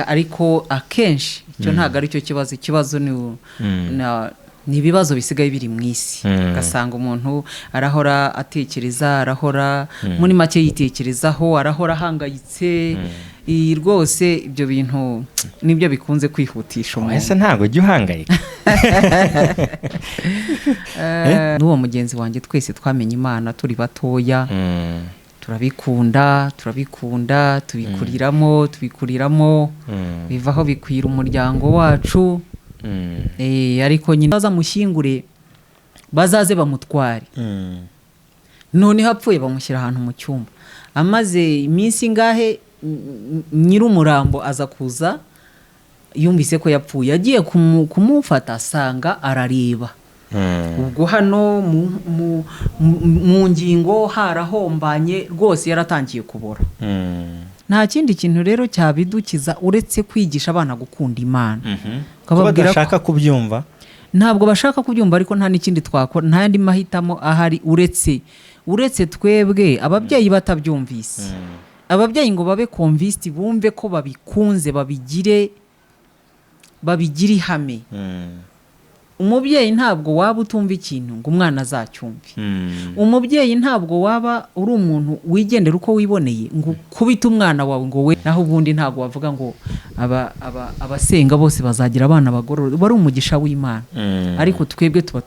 Ariko akenshi icyo ntabwo ari cyo kibazo. Ikibazo ni ibibazo bisigaye biri mu isi, ugasanga umuntu arahora atekereza, arahora muri make yitekerezaho, arahora ahangayitse. Rwose ibyo bintu nibyo bikunze kwihutisha umuntu. Ese ntabwo ujya uhangayika? N'uwo mugenzi wanjye, twese twamenye Imana turi batoya, turabikunda, turabikunda, tubikuriramo, tubikuriramo, bivaho bikwira umuryango wacu. Ariko nyine bazamushyingure, bazaze bamutware. Noneho apfuye, bamushyira ahantu mu cyumba. Amaze iminsi ingahe, nyir'umurambo aza kuza, yumvise ko yapfuye, agiye kumufata asanga arareba. Ubwo hano mu ngingo harahombanye rwose, yaratangiye kubora. Nta kindi kintu rero cyabidukiza uretse kwigisha abana gukunda Imana. Ko Ukababwira ko- badashaka kubyumva. Ntabwo bashaka kubyumva, ariko nta n'ikindi twakora, nta yandi mahitamo ahari uretse twebwe ababyeyi. Batabyumvise ababyeyi ngo babe convinced, bumve ko babikunze, babigire ihame. Umubyeyi ntabwo waba utumva ikintu ngo umwana azacyumve. Umubyeyi ntabwo waba uri umuntu wigendera uko wiboneye ngo ukubite umwana wawe ngo we. Naho ubundi ntabwo wavuga ngo abasenga bose bazagira abana bagorora. Uba ari umugisha w'Imana, ariko twebwe tuba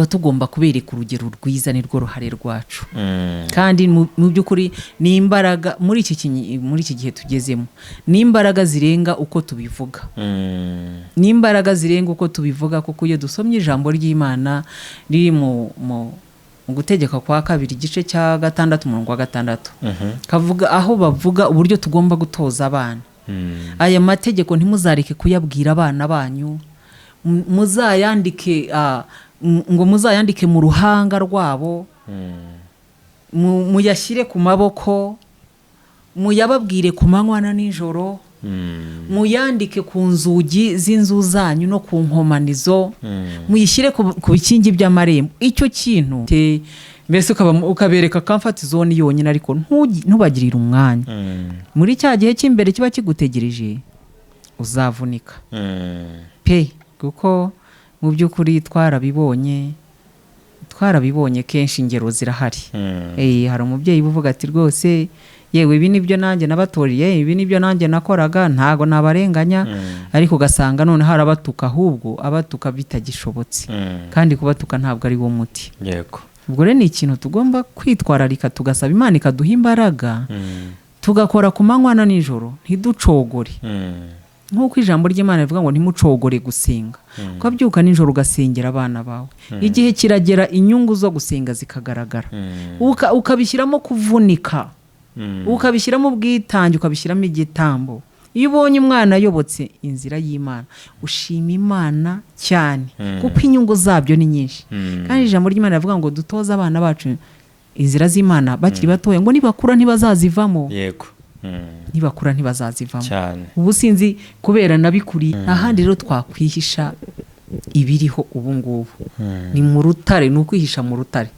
tugomba kubereka urugero rwiza, nirwo ruhare rwacu. Kandi mu by'ukuri ni imbaraga muri iki gihe tugezemo, ni imbaraga zirenga uko tubivuga, ni imbaraga zirenga uko tubivuga, kuko iyo dusomye ijambo ry'Imana riri mu Gutegeka kwa Kabiri, igice cya 6, umurongo wa 6, kavuga aho bavuga uburyo tugomba gutoza abana. Aya mategeko ntimuzareke kuyabwira abana banyu, muzayandike, ngo muzayandike mu ruhanga rwabo, muyashyire ku maboko, muyababwire ku manywa na nijoro, muyandike ku nzugi z'inzu zanyu no ku nkomanizo, muyishyire ku bikingi by'amarembo. Icyo kintu mbese ukabereka comfort zone yonyine, ariko ntubagirire umwanya muri cya gihe cy'imbere kiba kigutegereje, uzavunika pe. Kuko mu by'ukuri twarabibonye, twarabibonye kenshi, ingero zirahari. Hari umubyeyi uvuga ati: "Rwose yewe, ibi nibyo nanjye nabatoriye, ibi nibyo nanjye nakoraga, ntago nabarenganya." Ariko ugasanga noneho arabatuka, ahubwo abatuka bitagishobotse, kandi kubatuka ntabwo ari wo muti. Ubwo rero ni ikintu tugomba kwitwararika, tugasaba Imana ikaduha imbaraga, tugakora ku manywa na nijoro, ntiducogore, nk'uko ijambo ry'Imana rivuga ngo ntimucogore gusenga. Ukabyuka nijoro ugasengera abana bawe, igihe kiragera inyungu zo gusenga zikagaragara. Ukabishyiramo kuvunika, ukabishyiramo ubwitange, ukabishyiramo igitambo. Iyo ubonye umwana ayobotse inzira y'Imana, ushima Imana cyane, kuko inyungu zabyo ni nyinshi. Kandi ijambo ry'Imana rivuga ngo dutoze abana bacu inzira z'Imana bakiri batoya, ngo nibakura ntibazazivamo. Nibakura ntibazazivamo. Ubu sinzi kubera nabikuriye ahandi. Rero twakwihisha ibiriho ubu ngubu ni mu rutare, ni ukwihisha mu rutare.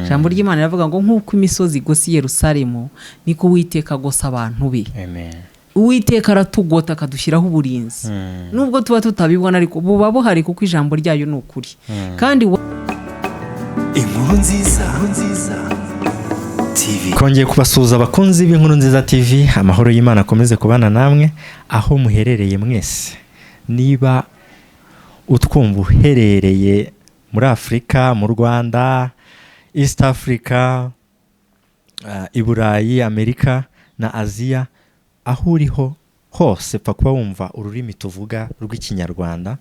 Ijambo ry'Imana riravuga ngo nk'uko imisozi igose i Yerusalemu, niko Uwiteka agose abantu be. Amen. Uwiteka aratugota, akadushyiraho uburinzi, nubwo tuba tutabibona, ariko buba buhari, kuko ijambo ryayo ni ukuri kandi Inkuru Nziza, Inkuru Nziza TV. Twongeye kubasuhuza, abakunzi b'Inkuru Nziza TV. Amahoro y'Imana akomeze kubana namwe aho muherereye mwese. Niba utwumva uherereye muri Afurika, mu Rwanda, East Africa, i Burayi, Amerika na Aziya, aho uriho hose, pfa kuba wumva ururimi tuvuga rw'Ikinyarwanda,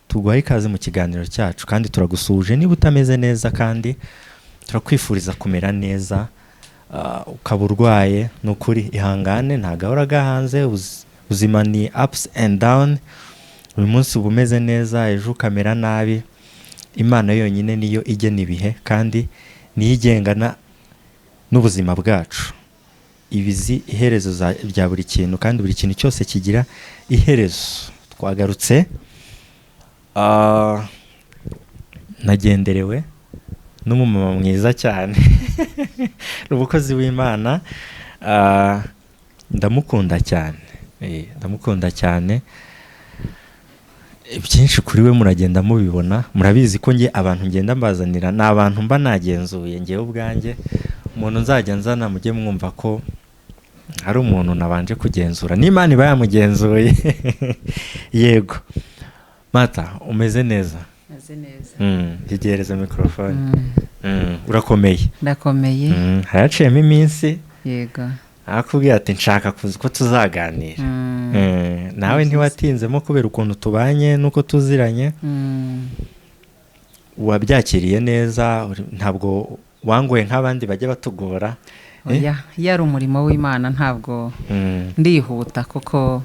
tuguhaye ikaze mu kiganiro cyacu kandi turagusuhuje. Niba utameze neza, kandi turakwifuriza kumera neza. Ukaba urwaye, ni ukuri ihangane, nta gahora gahanze. Ubuzima ni ups and down. Uyu munsi uba umeze neza, ejo ukamera nabi. Imana yonyine niyo igena ibihe kandi niyo igengana n'ubuzima bwacu. Ibizi iherezo rya buri kintu, kandi buri kintu cyose kigira iherezo. Twagarutse. Nagenderewe n'umumama mwiza cyane, ni umukozi w'Imana. Ndamukunda cyane. Ndamukunda cyane. Byinshi kuri we muragenda mubibona, murabizi ko nge abantu ngenda mbazanira ni abantu mba nagenzuye ngewe ubwanjye. Umuntu nzajya nzana mujye mwumva ko hari umuntu nabanje kugenzura, n'Imana iba yamugenzuye. Yego Mata, umeze neza? Meze neza. Yegereza mikorofone. Urakomeye? Ndakomeye. Haraciyemo iminsi. Yego. Akubwira ati nshaka kuzi ko tuzaganira. Nawe ntiwatinzemo kubera ukuntu tubanye n'uko tuziranye. Wabyakiriye neza, ntabwo wangoye nk'abandi bajya batugora. Oya, iyo ari umurimo w'Imana ntabwo ndihuta kuko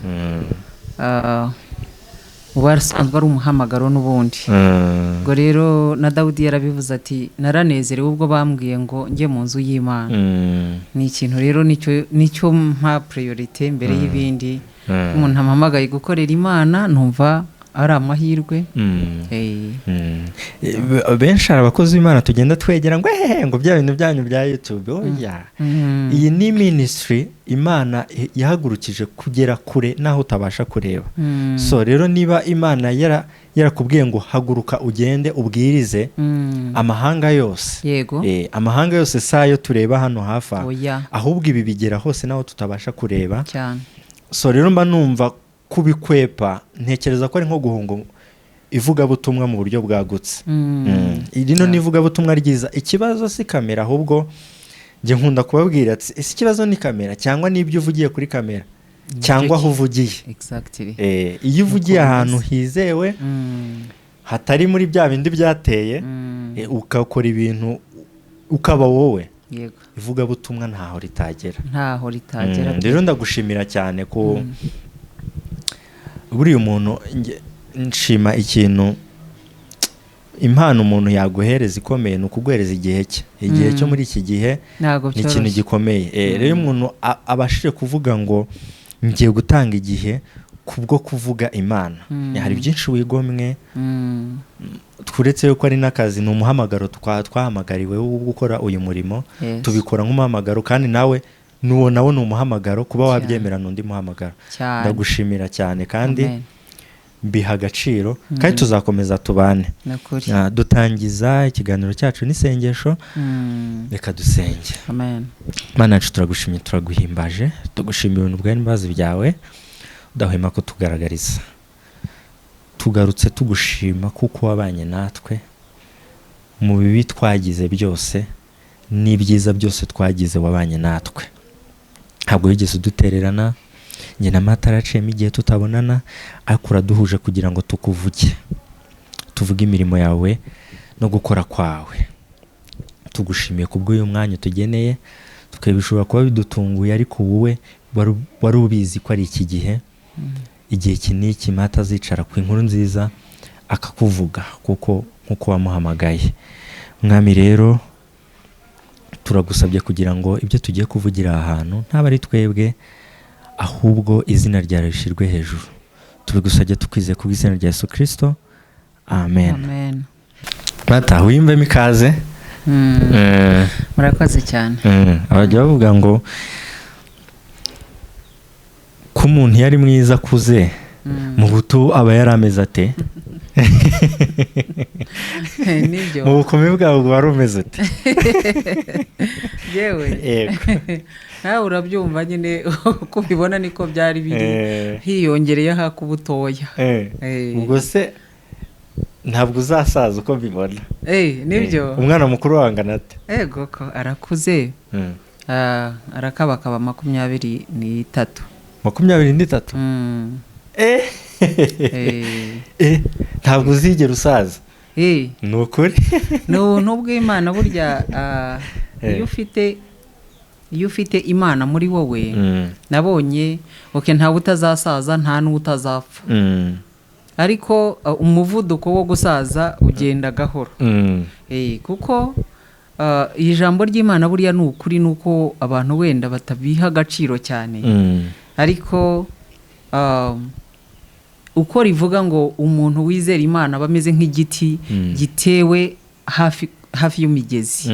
uba usanzwe ari umuhamagaro n'ubundi. Ubwo rero na Dawudi yarabivuze ati naranezerewe ubwo bambwiye ngo njye mu nzu y'Imana. Ni ikintu rero nicyo mpa priorité mbere y'ibindi. Umuntu ampamagaye gukorera Imana numva ari amahirwe. Benshi hari abakozi b'Imana tugenda twegera ngo hehe, ngo bya bintu byanyu bya YouTube. Oya, iyi ni ministry Imana yahagurukije kugera kure naho utabasha kureba. So rero niba Imana yarakubwiye ngo haguruka ugende ubwirize amahanga yose, amahanga yose si ayo tureba hano hafi aha, ahubwo ibi bigera hose naho tutabasha kureba. Cyane. So rero mba numva kubikwepa, ntekereza ko ari nko guhunga ivugabutumwa mu buryo bwagutse. Rino ni ivugabutumwa ryiza. Ikibazo si kamera, ahubwo njye nkunda kubabwira ati ese ikibazo ni kamera cyangwa n'ibyo uvugiye kuri kamera cyangwa aho uvugiye? Iyo uvugiye Uko ahantu bimeze. hizewe, hatari muri bya bindi byateye, ugakora ibintu ukaba wowe, ivugabutumwa ntaho ritagera. Ntaho ritagera. Rero ndagushimira cyane ko buriya umuntu nshima ikintu, impano umuntu yaguhereza ikomeye ni ukuguhereza igihe cye. Igihe cyo muri iki gihe ntabwo ni ikintu byoroshye. gikomeye. Rero umuntu abashije kuvuga ngo ngiye gutanga igihe kubwo kuvuga Imana, hari byinshi wigomwe, turetse yuko ari n'akazi, ni umuhamagaro twahamagariwe wo gukora uyu murimo. Tubikora nk'umuhamagaro, kandi nawe nuwo nawo ni umuhamagaro, kuba wabyemera ni undi muhamagaro. Ndagushimira cyane kandi Amen. mbiha agaciro, kandi tuzakomeza tubane. Ni ukuri. Dutangiza ikiganiro cyacu n'isengesho. Reka dusenge. Amen. Mana yacu, turagushimye, turaguhimbaje, tugushimira ubuntu bwawe n'imbabazi byawe udahwema kutugaragariza. Tugarutse tugushima kuko wabanye natwe mu bibi twagize byose n'ibyiza byose twagize, wabanye natwe, ntabwo wigeze udutererana. Njye na Mata yaraciyemo igihe tutabonana, ariko uraduhuje kugira ngo tukuvuge, tuvuge imirimo yawe no gukora kwawe. Tugushimiye kubw'uyu mwanya utugeneye. Twe bishobora kuba bidutunguye, ariko wowe wari ubizi ko ari iki gihe, igihe iki n'iki Mata azicara ku inkuru nziza akakuvuga, kuko nk'uko wamuhamagaye. Mwami, rero turagusabye kugira ngo ibyo tugiye kuvugira aha hantu ntaba ari twebwe, ahubwo izina ryawe rishyirwe hejuru. Tubigusabye tukwizeye ku bw'izina rya Yesu Kirisito, amen. Amen. Mata, wiyumvemo ikaze. Murakoze cyane. Abajya bavuga ngo ko umuntu iyo ari mwiza akuze, mu buto aba yari ameze ate? Nibyo. Mu bukumi bwawe wari umeze ute? Yewe. Yego. Nawe urabyumva nyine, uko ubibona niko byari biri, hiyongereyeho ak'ubutoya. Ubwo se ntabwo uzasaza uko mbibona? Nibyo. Umwana mukuru wawe angana ate? Ego ko arakuze. Arakabakaba 23. 23? Ntabwo uzigera usaza. Ni ukuri. Ni ubuntu bw'Imana burya. Iyo ufite Imana muri wowe, nabonye okay, ntawe utazasaza, nta n'utazapfa, ariko umuvuduko wo gusaza ugenda gahoro. Kuko iri jambo ry'Imana buriya ni ukuri, ni uko abantu wenda batabiha agaciro cyane, ariko uko rivuga ngo umuntu wizera Imana aba ameze nk'igiti gitewe hafi hafi y'imigezi,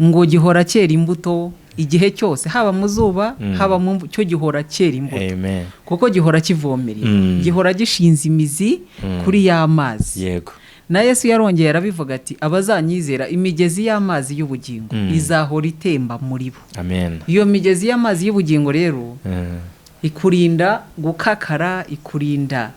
ngo gihora cyera imbuto. Igihe cyose, haba mu zuba, haba mu cyo, gihora cyera imbuto, Amen. kuko gihora kivomerera, gihora gishinze imizi kuri ya mazi. Na Yesu yarongeye arabivuga ati: "Abazanyizera, imigezi y'amazi y'ubugingo izahora itemba muri bo." Amen. Iyo migezi y'amazi y'ubugingo rero ikurinda gukakara, ikurinda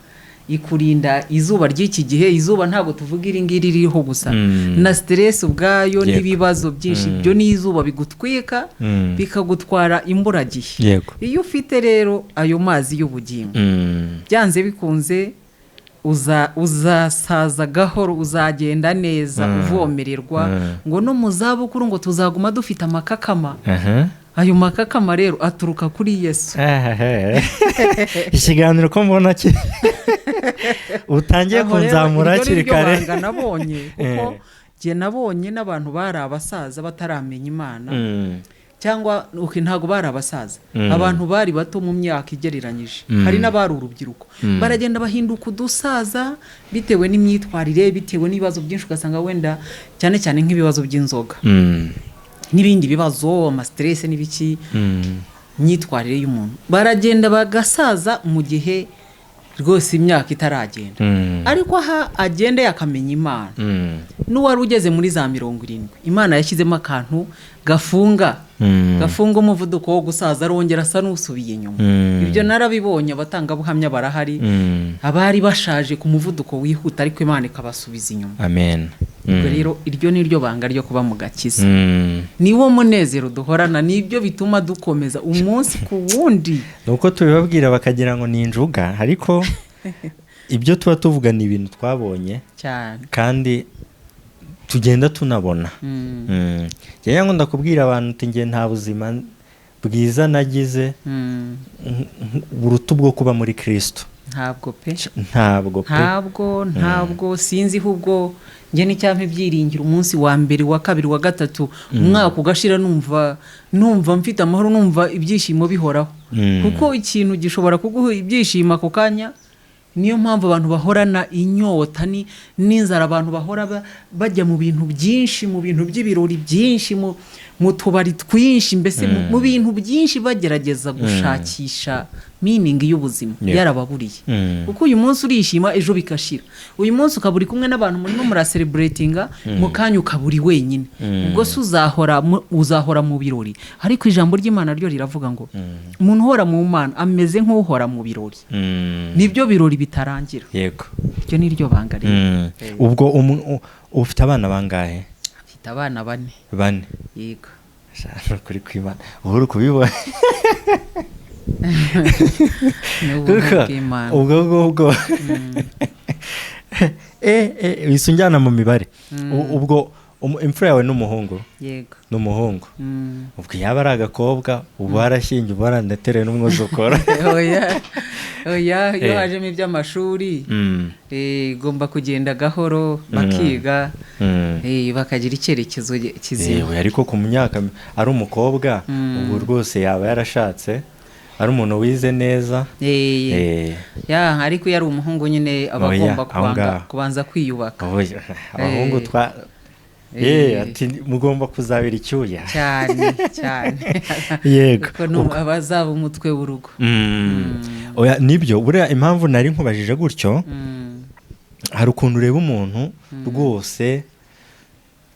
izuba ry'iki gihe. Izuba ntabwo tuvuga iri ngiri ririho gusa, na stress ubwayo n'ibibazo byinshi, ibyo ni izuba bigutwika, bikagutwara imburagihe. Iyo ufite rero ayo mazi y'ubugingo, byanze bikunze uzasaza gahoro, uzagenda neza, uvomererwa, ngo no mu zabukuru ngo tuzaguma dufite amakakama. Ayo makakama rero aturuka kuri Yesu. Ehehe. Ikiganiro ko mbona utangiye Aho rero, kunzamura iryo ni hakiri ryo kare. banga nabonye, kuko njye nabonye n'abantu bari abasaza bataramenya Imana, cyangwa okay, ntabwo bari abasaza, abantu bari bato mu myaka igereranyije, hari n'abari urubyiruko, baragenda bahinduka udusaza bitewe n'imyitwarire, bitewe n'ibibazo byinshi, ugasanga wenda cyane cyane nk'ibibazo by'inzoga n'ibindi bibazo, ama stress n'ibiki, imyitwarire y'umuntu, baragenda bagasaza mu gihe rwose imyaka itaragenda. Ariko aha agenda akamenya Imana, n'uwari ugeze muri za 70, Imana yashyizemo akantu gafunga gafunga umuvuduko wo gusaza, arongera asa n'usubiye inyuma. Ibyo narabibonye, abatangabuhamya barahari, abari bashaje ku muvuduko wihuta, ariko Imana ikabasubiza inyuma. Amen. Ubwo rero iryo ni ryo banga ryo kuba mu gakiza, niwo munezero duhorana, nibyo bituma dukomeza umunsi ku wundi. Ni uko tubibabwira bakagira ngo ni injuga, ariko ibyo tuba tuvuga ni ibintu twabonye cyane kandi tugenda tunabona. Njyewe ngo ndakubwira abantu uti: "Njye nta buzima bwiza nagize buruta ubwo kuba muri Kirisito." Ntabwo pe. Ntabwo pe. Ntabwo sinzi, ahubwo njye n'icyampa ibyiringiro umunsi wa mbere, wa kabiri, wa gatatu, umwaka ugashira numva mfite amahoro, numva ibyishimo bihoraho, kuko ikintu gishobora kuguha ibyishimo ako kanya. Niyo mpamvu abantu bahorana inyota n'inzara, abantu bahora bajya mu bintu byinshi, mu bintu by'ibirori byinshi, mu tubari twinshi, mbese mu bintu byinshi, bagerageza gushakisha meaning y'ubuzima yarababuriye. Kuko uyu munsi urishima, ejo bigashira. Uyu munsi ukaba uri kumwe n'abantu, murimo muracelebratinga, mu kanya ukaba uri wenyine. Ubwo se uzahora mu birori? Ariko ijambo ry'Imana ryo riravuga ngo umuntu uhora mu Mana ameze nk'uhora mu birori, nibyo birori bitarangira. Iryo ni ryo banga rero. Ubwo ufite abana bangahe? Mfite abana bane. Bane? Yego. Sha, ni ukuri kw'Imana, ubu uri kubibona. Ni ubuntu Kuko bw'Imana. Ubwo ngubwo wise unjyana mu mibare. Ubwo imfura yawe ni umuhungu? Yego. Ni umuhungu. Ubwo yaba ari agakobwa, ubu warashyingiwe, uba waranateruye n'umwuzukuru. Oya, oya, iyo hajemo iby'amashuri, igomba kugenda gahoro, bakiga, bakagira icyerekezo kizima. Yewe, ariko ku myaka ari umukobwa, ubu rwose yaba yarashatse, ari umuntu wize neza. Ya, ariko iyo ari umuhungu nyine aba Oya, agomba aho ngaho. kubanza kwiyubaka. Oya, abahungu twa ati mugomba kuzabira icyuya. Cyane cyane. Kuko abazaba umutwe w'urugo. Oya, nibyo. Buriya impamvu nari nkubajije gutyo, hari ukuntu ureba umuntu rwose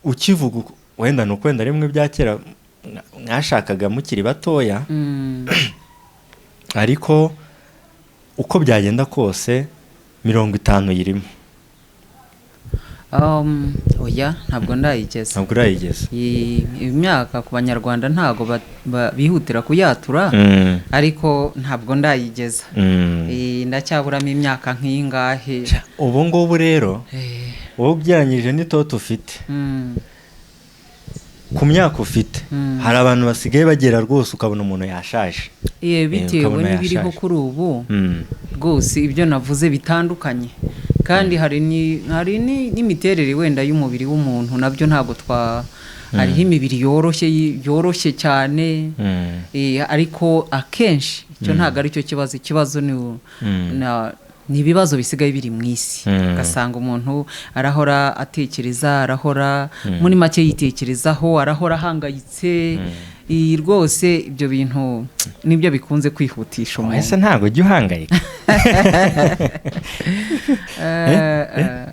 ukivuga wenda ni uko wenda rimwe bya kera mwashakaga mukiri batoya, ariko uko byagenda kose 50 yirimo. Oya, ntabwo ndayigeza. Ntabwo urayigeza. Imyaka ku Banyarwanda ntabwo bihutira kuyatura, ariko ntabwo ndayigeza. Ndacyaburamo imyaka nk'ingahe. Ubu ngubu rero, wowe ugereranyije n'itoto ufite, ku myaka ufite, hari abantu basigaye bagera rwose ukabona umuntu yashaje. Bitewe Ukabona n'ibiriho yashaje. kuri ubu, rwose ibyo navuze bitandukanye, kandi hari n'imiterere wenda y'umubiri w'umuntu, nabyo ntabwo twa hariho imibiri yoroshye, yoroshye cyane. Ariko akenshi icyo ntabwo ari cyo kibazo. Ikibazo ni Ni ibibazo bisigaye biri mu isi, ugasanga umuntu arahora atekereza, arahora muri make yitekerezaho, arahora ahangayitse. Iyi rwose ibyo bintu nibyo bikunze kwihutisha umuntu. Ese ntabwo ujya uhangayika?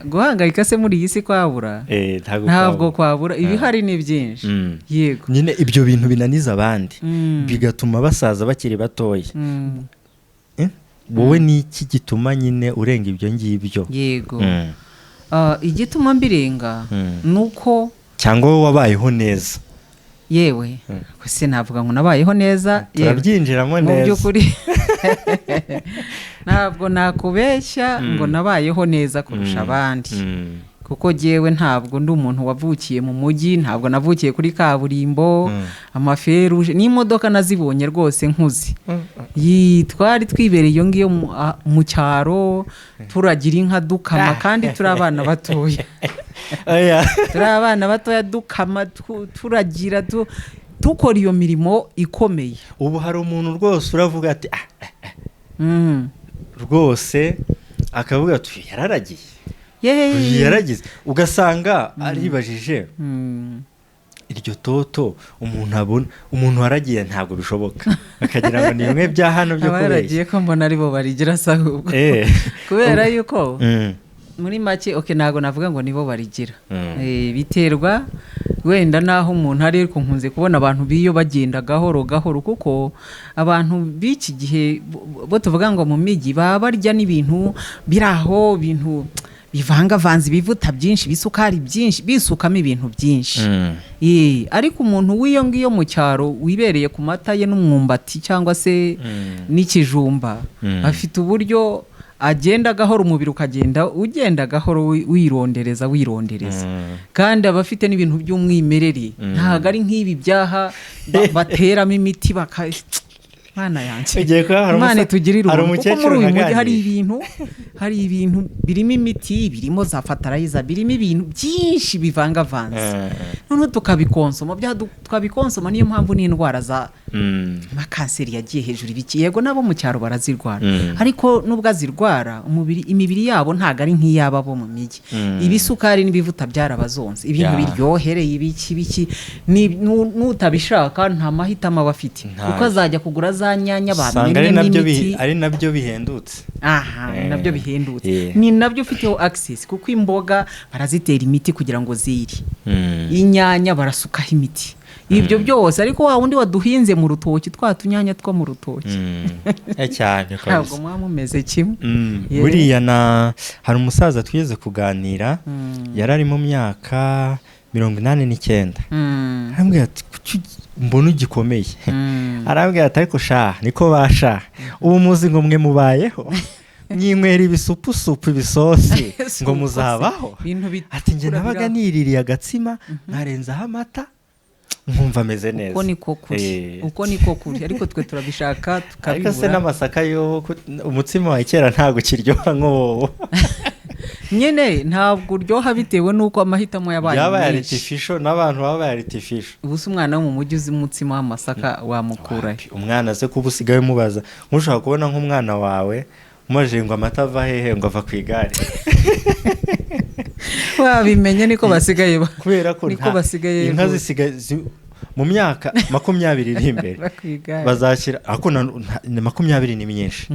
Guhangayika se muri iyi si kwabura? Ntabwo Ntabwo kwabura, ibihari ni byinshi. Yego. Nyine ibyo bintu binaniza abandi, bigatuma basaza bakiri batoya. Wowe ni iki gituma nyine urenga ibyo ngibyo? Yego. Igituma mbirenga ni uko Cyangwa wowe wabayeho neza? Yewe, se navuga ngo nabayeho neza, yewe. Turabyinjiramo Mu neza. by'ukuri ntabwo nakubeshya ngo nabayeho neza kurusha abandi, kuko jyewe ntabwo ndi umuntu wavukiye mu mujyi, ntabwo navukiye kuri kaburimbo, amaferuje n'imodoka nazibonye rwose nkuze. Twari twibereye iyo ngiyo mu cyaro, turagira inka, dukama, kandi turi abana batoya. Oya. Turi abana batoya, dukama, turagira, dukora iyo mirimo ikomeye. Ubu hari umuntu rwose uravuga ati ah, rwose akavuga ati yararagiye. Yeee. Yaragize, ugasanga aribajije iryo toto umuntu abona, umuntu waragiye ntabwo bishoboka, akagira ngo ni bimwe bya hano byo Abaragiye kubeshya. Ko mbona aribo barigira se ahubwo? Kubera yuko muri make, okay, ntabwo navuga ngo nibo barigira. Biterwa wenda n'aho umuntu ari, ariko nkunze kubona abantu b'iyo bagenda gahoro gahoro, kuko abantu b'iki gihe bo tuvuga ngo mu mijyi baba barya n'ibintu biri aho, ibintu bivangavanze, ibivuta byinshi, ibisukari byinshi, bisukamo ibintu byinshi. Ariko umuntu w'iyo ngiyo mu cyaro wibereye ku mata ye n'umwumbati cyangwa se n'ikijumba, afite uburyo agenda gahoro, umubiri ukagenda ugenda gahoro, wirondereza wirondereza, kandi aba afite n'ibintu by'umwimerere. Ntabwo ari nk'ibi byaha bateramo imiti baka Mana yanjye, Ugiye kuba hari Imana itugirire hari ubuntu, kuko umukecuru muri uyu mujyi hari naganiriye. ibintu, hari ibintu birimo imiti, birimo za fertilizer, birimo ibintu byinshi bivangavanze, noneho tukabikonsoma, twabikonsoma, niyo mpamvu n'indwara za kanseri yagiye hejuru, ibiki. Yego, nabo mu cyaro barazirwara, ariko nubwo azirwara, umubiri, imibiri yabo ntabwo ari nk'iy'aba bo mu mijyi. Ibisukari n'ibivuta byarabazonze, ibintu biryohereye, ibiki biki, n'utabishaka nta mahitamo aba afite, Ntayo. kuko azajya kugura za nyanya Usanga ari bamenyemo nabyo imiti. Ari nabyo bihendutse. Aha, ni nabyo bihendutse, ni nabyo ufiteho access, kuko imboga barazitera imiti kugira ngo zire, inyanya barasukaho imiti, ibyo byose. Ariko wa wundi waduhinze mu rutoki, twa tunyanya two mu rutoki, Cyane ntabwo kabisa. muba mumeze kimwe. Yeah. Buriya na hari umusaza twigeze kuganira, yari ari mu myaka 89. Arambwira ati: "Kuki mbona ugikomeye?" Arambwira ati: "Ariko sha, niko basha, ubu muzi ngo mwe mubayeho mwinywera ibisupusupu, ibisosi, ngo muzabaho." Ibintu Ati: "Njye bitukura nabaga niririye agatsima, nkarenzaho amata, nkumva ameze neza." Uko niko kuri. Uko niko kuri, ariko twe turabishaka Ariko se tukabibura. n'amasaka yo umutsima wa kera ntabwo ukiryoha nk'ubu. Nyine ntabwo uryoha bitewe n'uko amahitamo yabaye Byabaye menshi. artificial, n'abantu babaye artificial. Ubu se umwana wo mu mujyi uzi umutsima w'amasaka wamukurahe? Umwana se kuba usigaye umubaza, nk'ushobora kubona nk'umwana wawe umubajije ngo amata ava hehe, ngo ava ku igare. Wabimenye, niko basigaye Kubera ko niko basigaye inka rwose. zisigaye mu myaka 20 iri imbere Ku igare. bazashyira, ariko na 20 ni myinshi.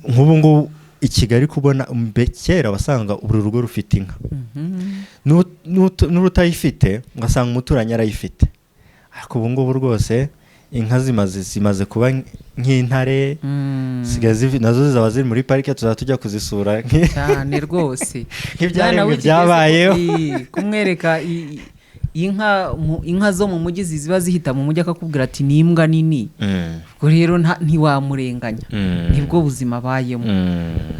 Nk'ubu ngubu i Kigali kubona kera wasanga buri rugo rufite inka. N'urutayifite ugasanga umuturanyi arayifite, ariko ubu ngubu rwose inka zimaze kuba nk'intare. Zisigaye nazo zizaba ziri muri parike, tuzaba tujya kuzisura Cyane rwose. nk'ibyaremwe Mwana w'iki byabayeho. Kumwereka inka inka zo mu mujyi ziba zihita mu mujyi, akakubwira ati: "Ni imbwa nini." Ubwo rero ntiwamurenganya, nibwo buzima abayemo.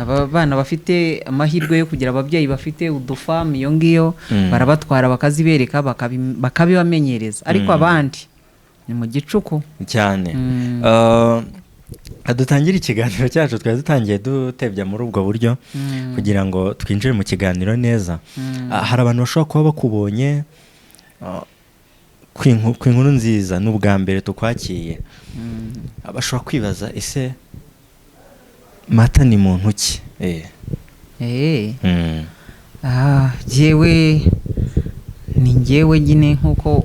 Aba bana bafite amahirwe yo kugira ababyeyi bafite udufamu iyo ngiyo, barabatwara bakazibereka, bakabibamenyereza, ariko abandi ni mu gicuku. Cyane. Dutangire ikiganiro cyacu, twari dutangiye dutebya muri ubwo buryo kugira ngo twinjire mu kiganiro neza. Hari abantu bashobora kuba bakubonye ku Inkuru Nziza, ni ubwa mbere tukwakiye. Bashobora kwibaza: ese Mata ni muntu ki? Jyewe ni njyewe nyine nk'uko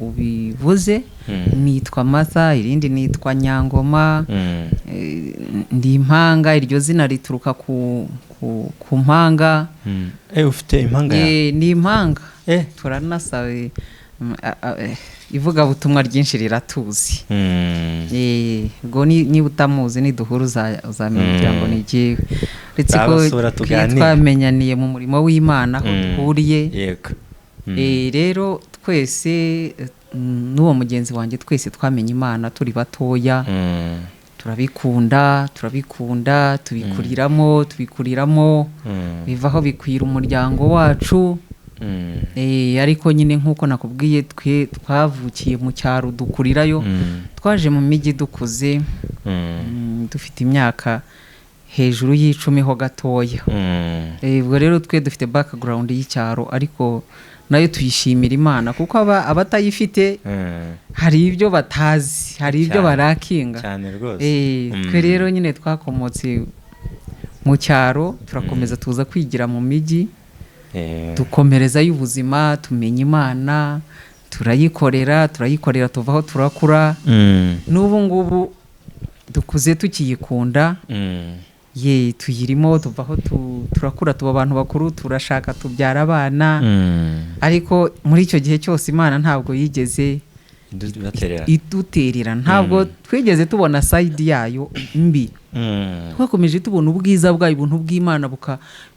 ubivuze. Nitwa Mata, irindi nitwa Nyangoma. Ndi impanga, iryo zina rituruka ku mpanga. Ufite impanga yawe? Ni impanga. Turanasa, ivugabutumwa ryinshi riratuzi. Ubwo niba utamuzi, niduhura uzamenya kugira ngo ni jyewe, uretse ko Nzabasura twe tuganire. twamenyaniye mu murimo w'Imana aho duhuriye. Rero twese, n'uwo mugenzi wanjye, twese twamenye Imana turi batoya. Turabikunda, turabikunda, tubikuriramo, tubikuriramo, bivaho bikwira umuryango wacu. Ariko nyine nk'uko nakubwiye, twe twavukiye mu cyaro, dukurirayo. Twaje mu mijyi dukuze, dufite imyaka hejuru y'10 ho gatoya. Ubwo rero twe dufite background y'icyaro, ariko nayo tuyishimira Imana, kuko abatayifite hari ibyo batazi, hari ibyo barakinga. Cyane rwose. Twe rero nyine twakomotse mu cyaro, turakomeza tuza kwigira mu mijyi, dukomerezayo ubuzima, tumenya Imana, turayikorera, turayikorera, tuvaho turakura. N'ubu ngubu dukuze tukiyikunda. Ye, tuyirimo, tuvaho turakura, tuba abantu bakuru, turashaka, tubyara abana. Ariko muri icyo gihe cyose Imana ntabwo yigeze Idutererana. iduterera, ntabwo twigeze tubona side yayo mbi. Twakomeje tubona ubwiza bwayo, ubuntu bw'Imana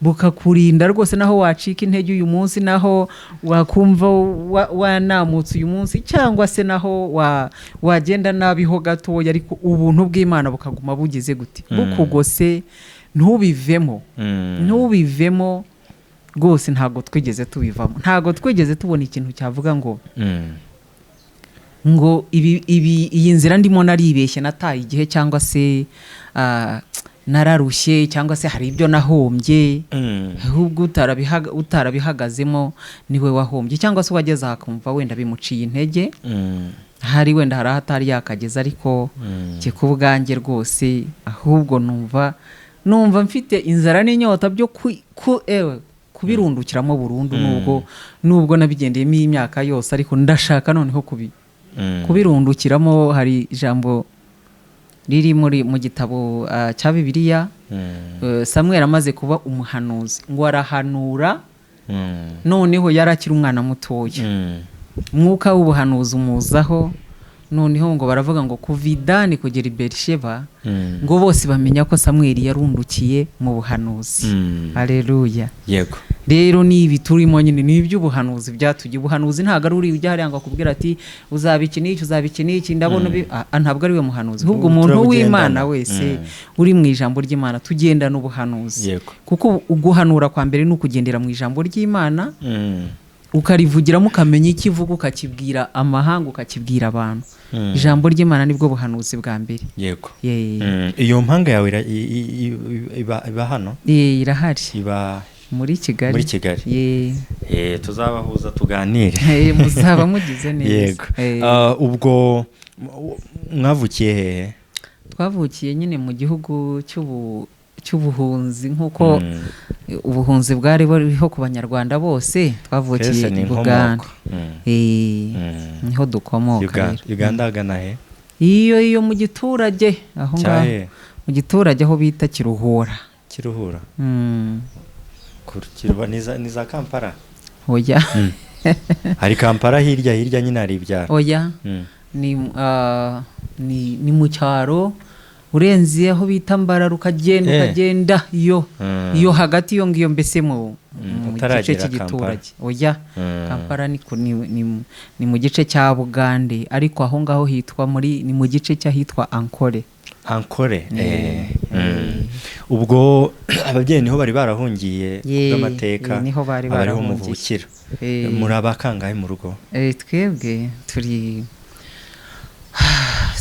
bukakurinda rwose, naho wacika intege uyu munsi, naho wakumva wanamutse uyu munsi, cyangwa se naho wagenda nabi ho gatoya, ariko ubuntu bw'Imana bukaguma bugize gute? Bukugose, ntubivemo. Ntubivemo rwose. Ntabwo twigeze tubivamo, ntabwo twigeze tubona ikintu cyavuga ngo ngo ibi iyi nzira ndimo naribeshye, nataye igihe, cyangwa se nararushye, cyangwa se hari ibyo nahombye. Ahubwo utarabihagazemo niwe wahombye, cyangwa se uwageze aha akumva wenda bimuciye intege, hari wenda hari aho atari yakageza, ariko njye ku bwanjye rwose ahubwo numva mfite inzara n'inyota byo ewe kubirundukiramo burundu, nubwo nabigendeyemo iyi myaka yose, ariko ndashaka noneho kubirundukiramo. Hari ijambo riri mu gitabo cya Bibiliya. Samweli amaze kuba umuhanuzi, ngo arahanura. Noneho yari akiri umwana mutoya, umwuka w'ubuhanuzi umuzaho. Noneho ngo baravuga ngo kuva i Dani kugera i Berisheba, ngo bose bamenya ko Samweli yarundukiye mu buhanuzi. Aleluya. Rero ni ibi turimo nyine, ni iby'ubuhanuzi byatugiye. Ubuhanuzi ntabwo ari uri ujya hariya ngo akubwire ati uzaba iki n'iki, uzaba iki n'iki, ndabona ntabwo ari we muhanuzi, ahubwo umuntu Turabugendana. w'Imana wese uri mu ijambo ry'Imana tugendana ubuhanuzi. Kuko uguhanura kwa mbere ni ukugendera mu ijambo ry'Imana, ukarivugiramo, ukamenya icyo ivuga, ukakibwira amahanga, ukakibwira abantu. Ijambo ry'Imana nibwo buhanuzi bwa mbere. Ye. Iyo mpanga yawe iba hano? Ye, irahari. Iba muri Kigali. Muri Kigali. Ye. Tuzabahuza tuganire. Muzaba mugize neza. Yego. Ubwo mwavukiye hehe? Twavukiye nyine mu gihugu cy'ubuhunzi, nk'uko ubuhunzi bwari buriho ku Banyarwanda bose. Twavukiye Twese ni i Buganda. inkomoko. Niho dukomoka. Uganda, Rero Uganda agana he? Iyo mu giturage aho ngaho. Cyahe? Mu giturage aho bita Kiruhura. Kiruhura. Kiruhura ni za Kampala? Oya. Hari Kampala hirya hirya nyine, hari ibyaro. Oya. Ni mu cyaro, urenze aho bita Mbarara, ukagenda, ukagenda iyo iyo hagati iyo ngiyo, mbese mu gice Utaragera cy'igiturage. Oya. Kampala ni mu gice cya Bugande, ariko aho ngaho hitwa muri, ni mu gice cy'ahitwa Ankole. Ankole. Ubwo ababyeyi niho bari barahungiye Ye, bw'amateka? Niho bari Abariho barahungiye. muvukira. Muri abakangahe mu rugo? Twebwe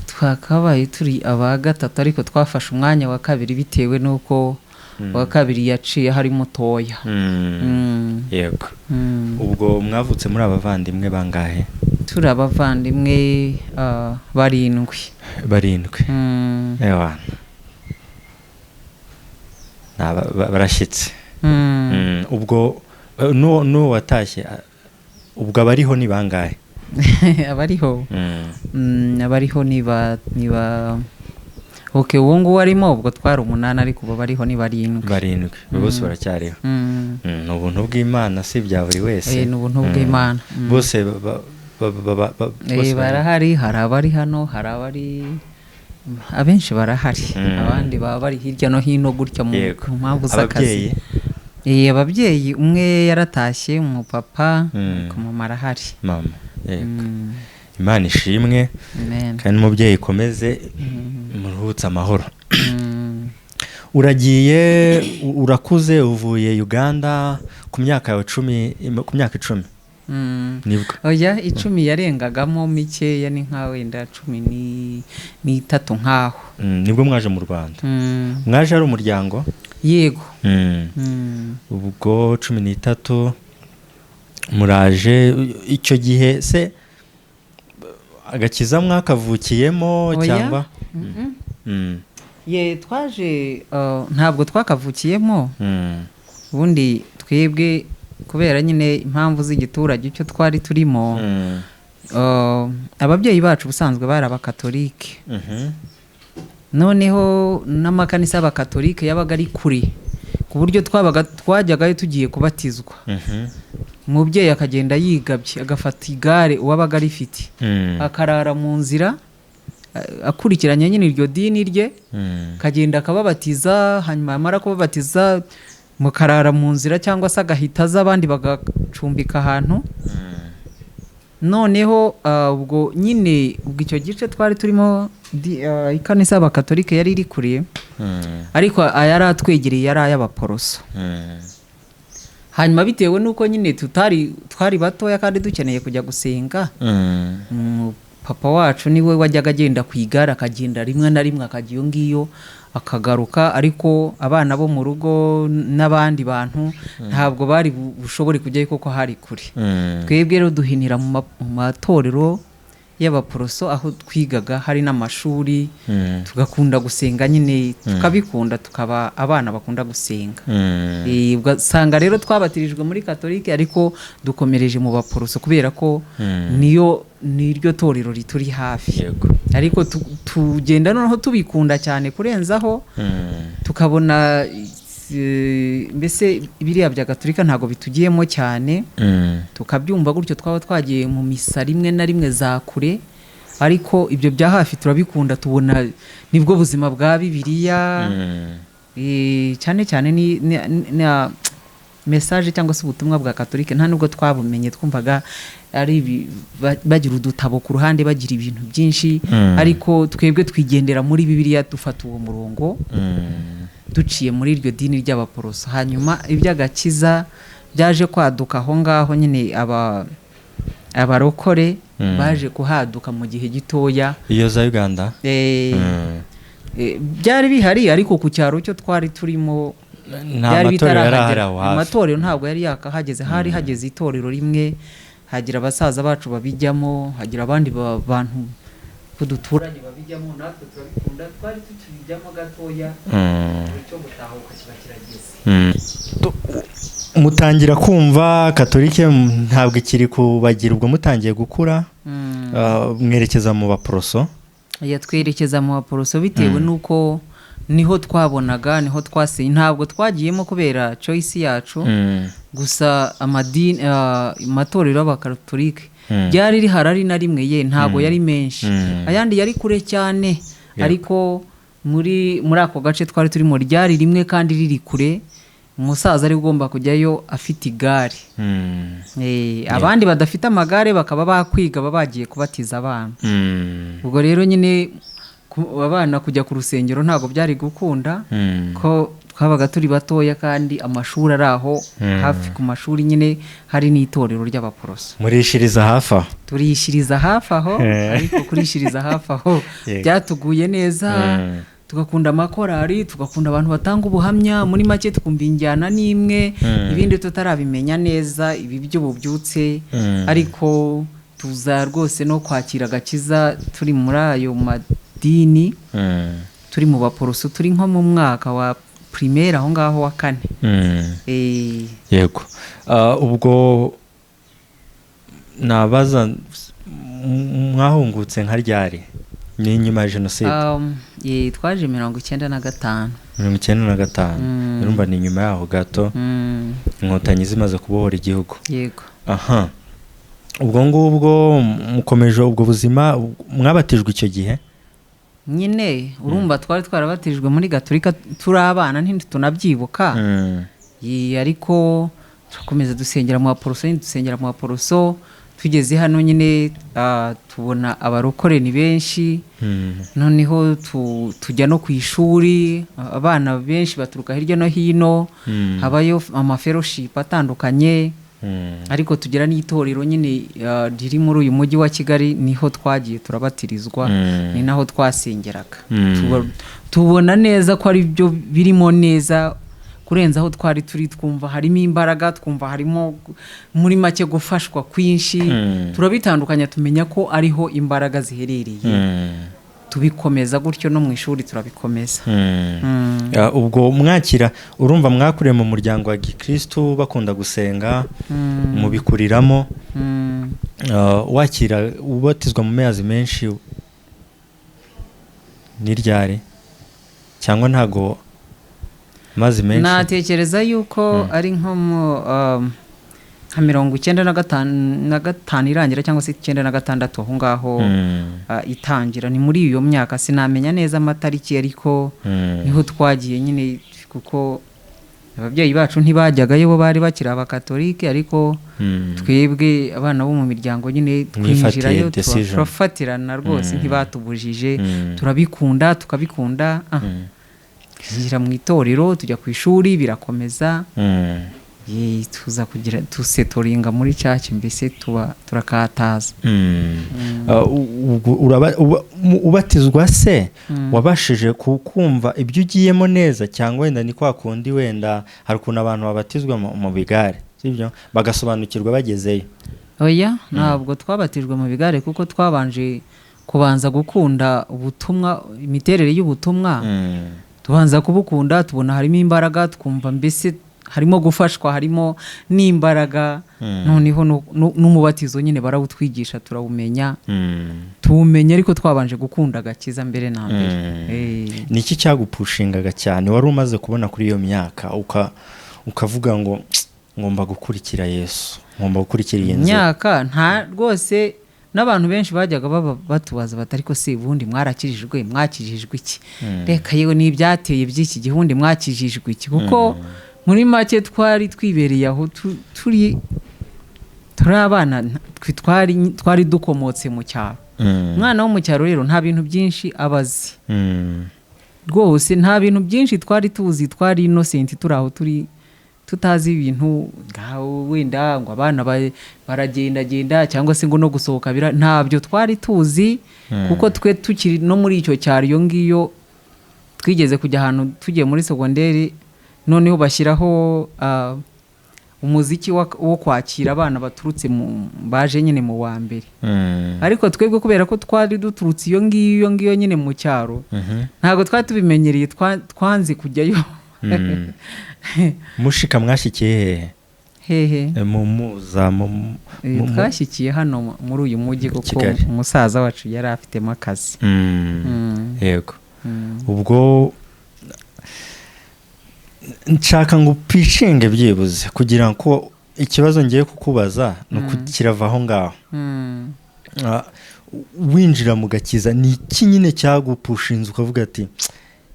twakabaye turi aba gatatu, ariko twafashe umwanya wa kabiri bitewe n'uko uwa kabiri yaciye hari mutoya. Yego. Ubwo mwavutse muri abavandimwe bangahe? Turi abavandimwe barindwi. Barindwi. Ewana. Barashyitse. Mm. Ubwo n'uwo watashye, ubwo abariho ni bangahe? Abariho, abariho niba okay, uwo nguwo arimo, ubwo twari umunani, ariko ubu bariho ni 7. 7 bose baracyariho. Ni ubuntu bw'Imana, si ibya buri wese. Ni ubuntu bw'Imana. Bose bose Barahari. Hari abari hano, hari abari, abenshi barahari, abandi baba bari hirya no hino gutya mu mu mpamvu z'akazi. Ababyeyi? Ababyeyi, umwe yaratashye, umupapa, ariko mama arahari. Mama, yego. Imana ishimwe. Amen. Kandi umubyeyi ikomeze muruhutse amahoro. Uragiye, urakuze, uvuye Uganda ku myaka yawe 10, ku myaka 10 nibwo? Oya, 10 yarengagamo mikeya, ni nka wenda 13 nkaho. Nibwo mwaje mu Rwanda? Mwaje ari umuryango? Yego. Ubwo 13 muraje. Icyo gihe se agakiza mwakavukiyemo? Oya. Cyangwa? Mm-mm. Ye, twaje, ntabwo twakavukiyemo. Ubundi twebwe, kubera nyine impamvu z'igiturage icyo twari turimo, ababyeyi bacu ubusanzwe bari abakatolike. Noneho n'amakanisa y'abakatolike yabaga ari kure, ku buryo twabaga twajyagayo tugiye kubatizwa, umubyeyi akagenda yigabye, agafata igare uwabaga arifite, akarara mu nzira, akurikiranye nyine iryo dini rye, akagenda akababatiza, hanyuma yamara kubabatiza mukarara mu nzira, cyangwa se agahita aza, abandi bagacumbika ahantu. Noneho ubwo nyine, ubwo icyo gice twari turimo, ikanisa y'abakatolike yari iri kure, ariko ayari atwegereye yari ay'abaporoso. Hanyuma bitewe n'uko nyine tutari, twari batoya kandi dukeneye kujya gusenga, papa wacu niwe wajyaga agenda ku igare, akagenda rimwe na rimwe akajya iyo ngiyo akagaruka, ariko abana bo mu rugo n'abandi bantu ntabwo bari bushobore kujyayo kuko hari kure. Twebwe rero duhinira mu matorero y'abaporoso aho twigaga, hari n'amashuri, tugakunda gusenga nyine, tukabikunda, tukaba abana bakunda gusenga. Ugasanga rero twabatirijwe muri katolike, ariko dukomereje mu baporoso kubera ko niyo niryo torero rituri hafi. Ariko tugenda noneho tubikunda cyane kurenzaho, tukabona mbese biriya bya gatolika ntabwo bitugiyemo cyane. Tukabyumva gutyo, twaba twagiye mu misa rimwe na rimwe za kure, ariko ibyo bya hafi turabikunda, tubona nibwo buzima bwa Bibiliya. Cyane cyane ni message cyangwa se ubutumwa bwa katolike nta nubwo twabumenye, twumvaga ari bagira udutabo ku ruhande, bagira ibintu byinshi, ariko twebwe twigendera muri Bibiliya, dufata uwo murongo, duciye muri iryo dini ry'abaporoso. Hanyuma iby'agakiza byaje kwaduka aho ngaho nyine, abarokore baje kuhaduka mu gihe gitoya. Iyo za Uganda? Byari bihari, ariko ku cyaro cyo twari turimo Nta byari matorero yari ahari bitarahagera. aho hafi. Amatorero ntabwo yari yakahageze. Hari hageze itorero rimwe, hagira abasaza bacu babijyamo, hagira abandi bantu ko duturanye babijyamo, natwe turabikunda, twari tukibijyamo gatoya, igihe cyo gutahuka kiba kirageze. Mutangira kumva katolike ntabwo ikiri kubagira, ubwo mutangiye gukura, mwerekeza mu baporoso. Yatwerekeza mu baporoso bitewe n'uko niho twabonaga, niho twasiye. Ntabwo twagiyemo kubera choice yacu gusa. Amadini, amatorero y'abakatolike ryari rihari ari na rimwe, ye ntabwo yari menshi, ayandi yari kure cyane, ariko muri ako gace twari turimo ryari rimwe kandi riri kure, umusaza ari ugomba kujyayo afite igare. Abandi badafite amagare bakaba bakwiga, baba bagiye kubatiza abana. Ubwo rero nyine abana kujya ku rusengero ntabwo byari gukunda, ko twabaga turi batoya kandi amashuri ari aho hafi. Ku mashuri nyine hari n'itorero ry'abaporoso. Murishiriza hafi aho. Turishiriza hafi aho. Ariko kurishiriza hafi aho byatuguye neza. Tugakunda amakorari, tugakunda abantu batanga ubuhamya, muri make tukumva injyana n'imwe, ibindi tutarabimenya neza, ibi by'ububyutse. Ariko tuza rwose no kwakira agakiza turi muri ayo madini, turi mu baporoso, turi nko mu mwaka wa primaire aho ngaho wa kane. Yego. Ubwo nabaza, mwahungutse nka ryari? Ni nyuma ya jenoside? Twaje 95. 95. Urumva ni nyuma yaho gato, Inkotanyi zimaze kubohora igihugu. Yego. Aha, ubwo ngubwo mukomeje ubwo buzima. Mwabatijwe icyo gihe? Nyine urumva twari twarabatijwe muri Gaturika turi abana, ntitunabyibuka. Ariko turakomeza dusengera mu Baporoso nyine, dusengera mu Baporoso. Tugeze hano nyine, tubona abarokore ni benshi. Noneho tujya no ku ishuri, abana benshi baturuka hirya no hino. Habayo amafellowship atandukanye. Ariko tugira n'itorero nyine, riri muri uyu mujyi wa Kigali, niho twagiye turabatirizwa. Ni naho twasengeraga. Tubona neza ko ari byo birimo neza kurenza aho twari turi. Twumva harimo imbaraga, twumva harimo muri make gufashwa kwinshi. Turabitandukanya, tumenya ko ariho imbaraga ziherereye. Tubikomeza gutyo, no mu ishuri turabikomeza. Ubwo mwakira, urumva mwakuriye mu muryango wa gikristu, bakunda gusenga, mubikuriramo. Wakira ubatizwa mu mezi menshi ni ryari? Cyangwa ntago amazi menshi? Natekereza yuko ari nko mu nka 95 irangira cyangwa se 96 aho ngaho. Itangira ni muri iyo myaka, sinamenya neza amatariki, ariko niho twagiye nyine, kuko ababyeyi bacu ntibajyagayo, bo bari bakiri Abakatolike, ariko twebwe abana bo mu miryango nyine Mwifatiye twinjirayo, decision. turafatirana rwose. Ntibatubujije. Turabikunda, tukabikunda, twinjira mu itorero, tujya ku ishuri, birakomeza. Tuza kugira tusettlinga muri church, mbese tuba turakataza. Ubwo ubatizwa se wabashije kumva ibyo ugiyemo neza, cyangwa wenda ni kwa kundi, wenda hari ukuntu abantu babatizwa mu bigare, sibyo, bagasobanukirwa bagezeyo? Oya, ntabwo twabatijwe mu bigare, kuko twabanje kubanza gukunda ubutumwa, imiterere y'ubutumwa. Tubanza kubukunda, tubona harimo imbaraga, twumva mbese harimo gufashwa, harimo n'imbaraga. Noneho n'umubatizo nyine barawutwigisha, turawumenya. Tuwumenya ariko twabanje gukunda agakiza mbere na mbere. Ni iki cyagupushingaga cyane wari umaze kubona kuri iyo myaka, ukavuga ngo ngomba gukurikira Yesu, ngomba gukurikira iyi nzira? Imyaka nta rwose, n'abantu benshi bajyaga baba batubaza bati: "Ariko se ubundi mwarakijijwe, mwakijijwe iki?" Reka yewe, ni ibyateye by'iki gihe, ubundi mwakijijwe iki? Kuko muri make twari twibereye aho, turi abana, twe twari dukomotse mu cyaro. Umwana wo mu cyaro rero nta bintu byinshi aba azi. Rwose nta bintu byinshi twari tuzi, twari innocent, turi aho turi tutazi ibintu ngaho wenda ngo abana baragendagenda cyangwa se ngo no gusohoka ntabyo twari tuzi. Kuko twe tukiri no muri icyo cyaro iyo ngiyo, twigeze kujya ahantu tugiye muri segonderi, noneho bashyiraho umuziki wo kwakira abana baturutse mu baje nyine mu wa mbere. Ariko twebwe kubera ko twari duturutse iyo ngiyo, iyo ngiyo nyine mu cyaro, ntabwo twari tubimenyereye, twanze kujyayo. Mushika mwashyikiye hehe? Hehe? Mu muza mu Twashyikiye hano muri uyu mujyi, kuko Kigali. umusaza wacu yari afitemo akazi. Yego. Ubwo nshaka ngo upishinge byibuze, kugira ngo ikibazo ngiye kukubaza ni uku kirava aho ngaho. Winjira mu gakiza, ni iki nyine cyagupushinze ukavuga ati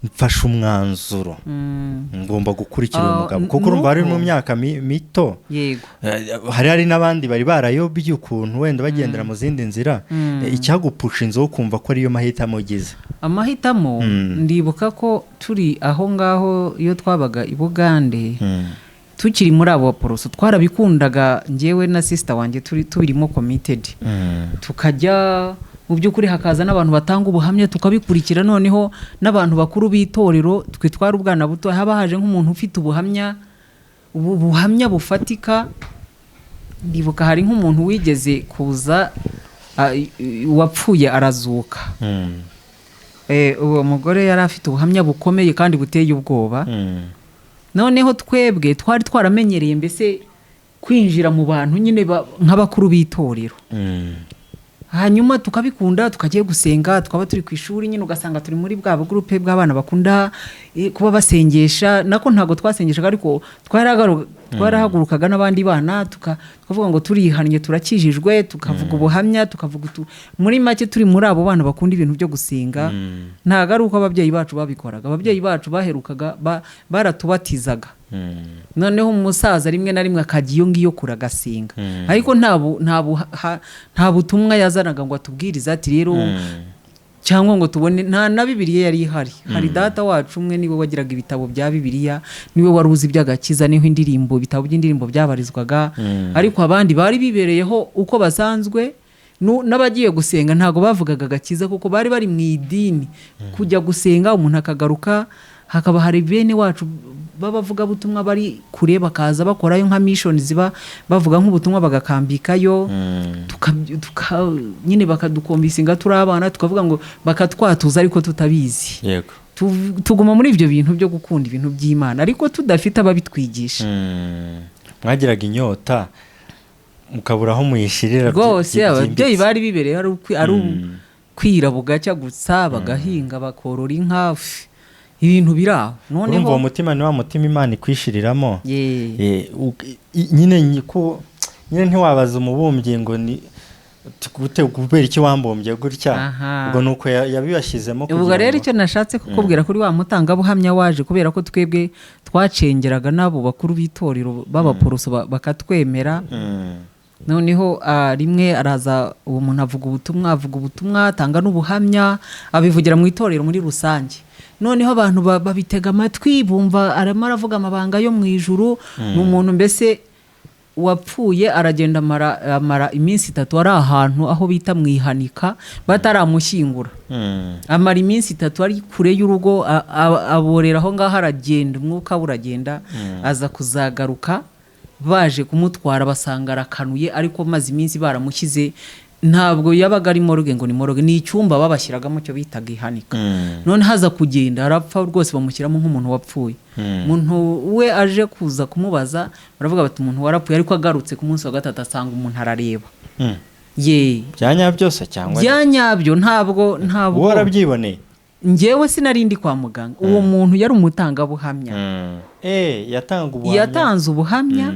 mfashe umwanzuro, ngomba gukurikira uyu mugabo? Kuko urumva ari mu myaka mito. Yego. Hari n'abandi bari barayobye ukuntu, wenda bagendera mu zindi nzira. Icyagupushinze wo kumva ko ariyo mahitamo ugize? Amahitamo, ndibuka ko turi aho ngaho iyo twabaga i Bugande, tukiri muri abo Baporoso, twarabikundaga, njyewe na sister wanjye turi tubirimo committed. Tukajya mu by'ukuri, hakaza n'abantu batanga ubuhamya, tukabikurikira. Noneho n'abantu bakuru b'itorero, twe twari ubwana buto, haba haje nk'umuntu ufite ubuhamya, ubu buhamya bufatika. Ndibuka hari nk'umuntu wigeze kuza, wapfuye arazuka. Uwo mugore yari afite ubuhamya bukomeye kandi buteye ubwoba. Noneho twebwe twari twaramenyereye mbese kwinjira mu bantu nyine nk'abakuru b'itorero, hanyuma tukabikunda, tukagiye gusenga, twaba turi ku ishuri nyine ugasanga turi muri bwa gurupe bw'abana bakunda kuba basengesha. Nako ntabwo twasengeshaga, ariko twarahagurukaga n'abandi bana, tukavuga ngo turihannye, turakijijwe, tukavuga ubuhamya, tukavuga muri make turi muri abo bana bakunda ibintu byo gusenga. Ntabwo ari uko ababyeyi bacu babikoraga. Ababyeyi bacu baherukaga baratubatizaga, noneho umusaza rimwe na rimwe akajya iyo ngiyo kure agasenga, ariko nta butumwa yazanaga ngo atubwirize ati rero, cyangwa ngo tubone. Nta na Bibiliya yari ihari. Hari data wacu umwe, niwe wagiraga ibitabo bya Bibiliya, niwe wari uzi iby'agakiza, niho indirimbo, ibitabo by'indirimbo byabarizwaga. Ariko abandi bari bibereyeho uko basanzwe. N'abagiye gusenga ntabwo bavugaga agakiza, kuko bari bari mu idini. Kujya gusenga umuntu akagaruka, hakaba hari bene wacu b'abavugabutumwa bari kure, bakaza bakorayo nka mission, ziba bavuga nk'ubutumwa, bagakambikayo. Nyine bakadukombisinga turi abana, tukavuga ngo bakatwatuza ariko tutabizi. Tuguma muri ibyo bintu byo gukunda ibintu by'Imana, ariko tudafite ababitwigisha. Mwagiraga inyota mukabura aho muyishirira. Rwose ababyeyi byimbitse. bari bibereye ari ukwira bugacya gusa, bagahinga, bakorora inka, ibintu biri aho. Urumva Noneho uwo mutima ni wa mutima Imana ikwishiriramo. Ye. Nyine nyine ntiwabaza umubumbyi ngo ni gute, kubera iki wambumbye gutya? Ubwo ni uko yabibashyizemo Ubwo kugira rero ngo icyo nashatse kukubwira kuri wa mutangabuhamya waje, kubera ko twebwe twacengeraga n'abo bakuru b'itorero b'abaporoso, bakatwemera. Noneho rimwe araza uwo muntu, avuga ubutumwa, avuga ubutumwa, atanga n'ubuhamya, abivugira mu itorero muri rusange. Noneho abantu babitega amatwi, bumva arimo aravuga amabanga yo mu ijuru. Ni umuntu mbese wapfuye, aragenda amara iminsi 3 ari ahantu aho bita mu ihanika, bataramushyingura. Amara iminsi 3 ari kure y'urugo, aborera aho ngaho, aragenda, umwuka we uragenda, aza kuzagaruka baje kumutwara basanga arakanuye, ariko maze iminsi baramushyize. Ntabwo yabaga ari morgue ngo ni morgue, ni icyumba babashyiragamo cyo bitaga ihanika. None haza kugenda arapfa rwose, bamushyiramo nk'umuntu wapfuye. Umuntu we aje kuza kumubaza, baravuga bati umuntu warapfuye, ariko agarutse ku munsi wa gatatu asanga umuntu arareba. Ye. Bya nyabyo se cyangwa? Bya nyabyo, ntabwo Wowe warabyiboneye? Njyewe sinari ndi kwa muganga. Uwo muntu yari umutangabuhamya. Yatanga ubuhamya. Yatanze ubuhamya.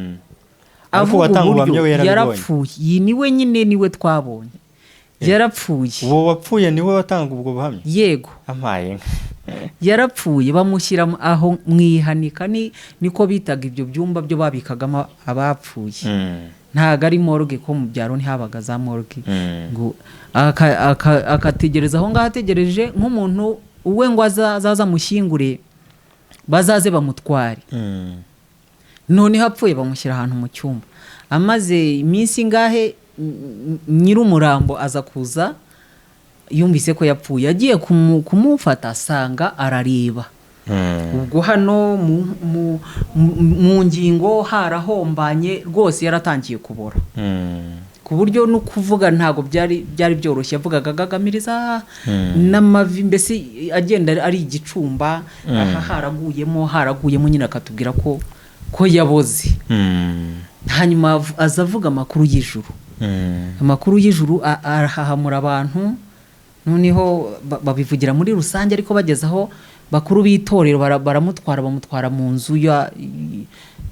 Ariko Avuga uwatanga uburyo ubuhamya we yarabibonye. yarapfuye. Iyi niwe nyine, niwe twabonye yarapfuye. Uwo wapfuye niwe watanga ubwo buhamya? Yego. Ampaye inka. Yarapfuye, bamushyira aho mu ihanika, niko bitaga ibyo byumba byo babikagamo abapfuye. Ntabwo ari morgue, ko mu byaro ntihabaga za morgue. Ngo akategereza aho ngaho, ategereje nk'umuntu uwe ngo azaza amushyingure, bazaze bamutware. Noneho apfuye bamushyira ahantu mu cyumba. Amaze iminsi ingahe, nyir'umurambo aza kuza, yumvise ko yapfuye, agiye kumufata asanga arareba. Ubwo hano mu ngingo harahombanye rwose, yaratangiye kubora, ku buryo no kuvuga ntabwo byari byoroshye. Yavugaga agagamiriza n'amavi, mbese agenda ari igicumba. Aha haraguyemo nyine, akatubwira ko yaboze. Hanyuma aza avuga amakuru y'ijuru. Amakuru y'ijuru arahahamura abantu. Noneho babivugira muri rusange, ariko bageze aho bakuru b'itorero baramutwara, bamutwara mu nzu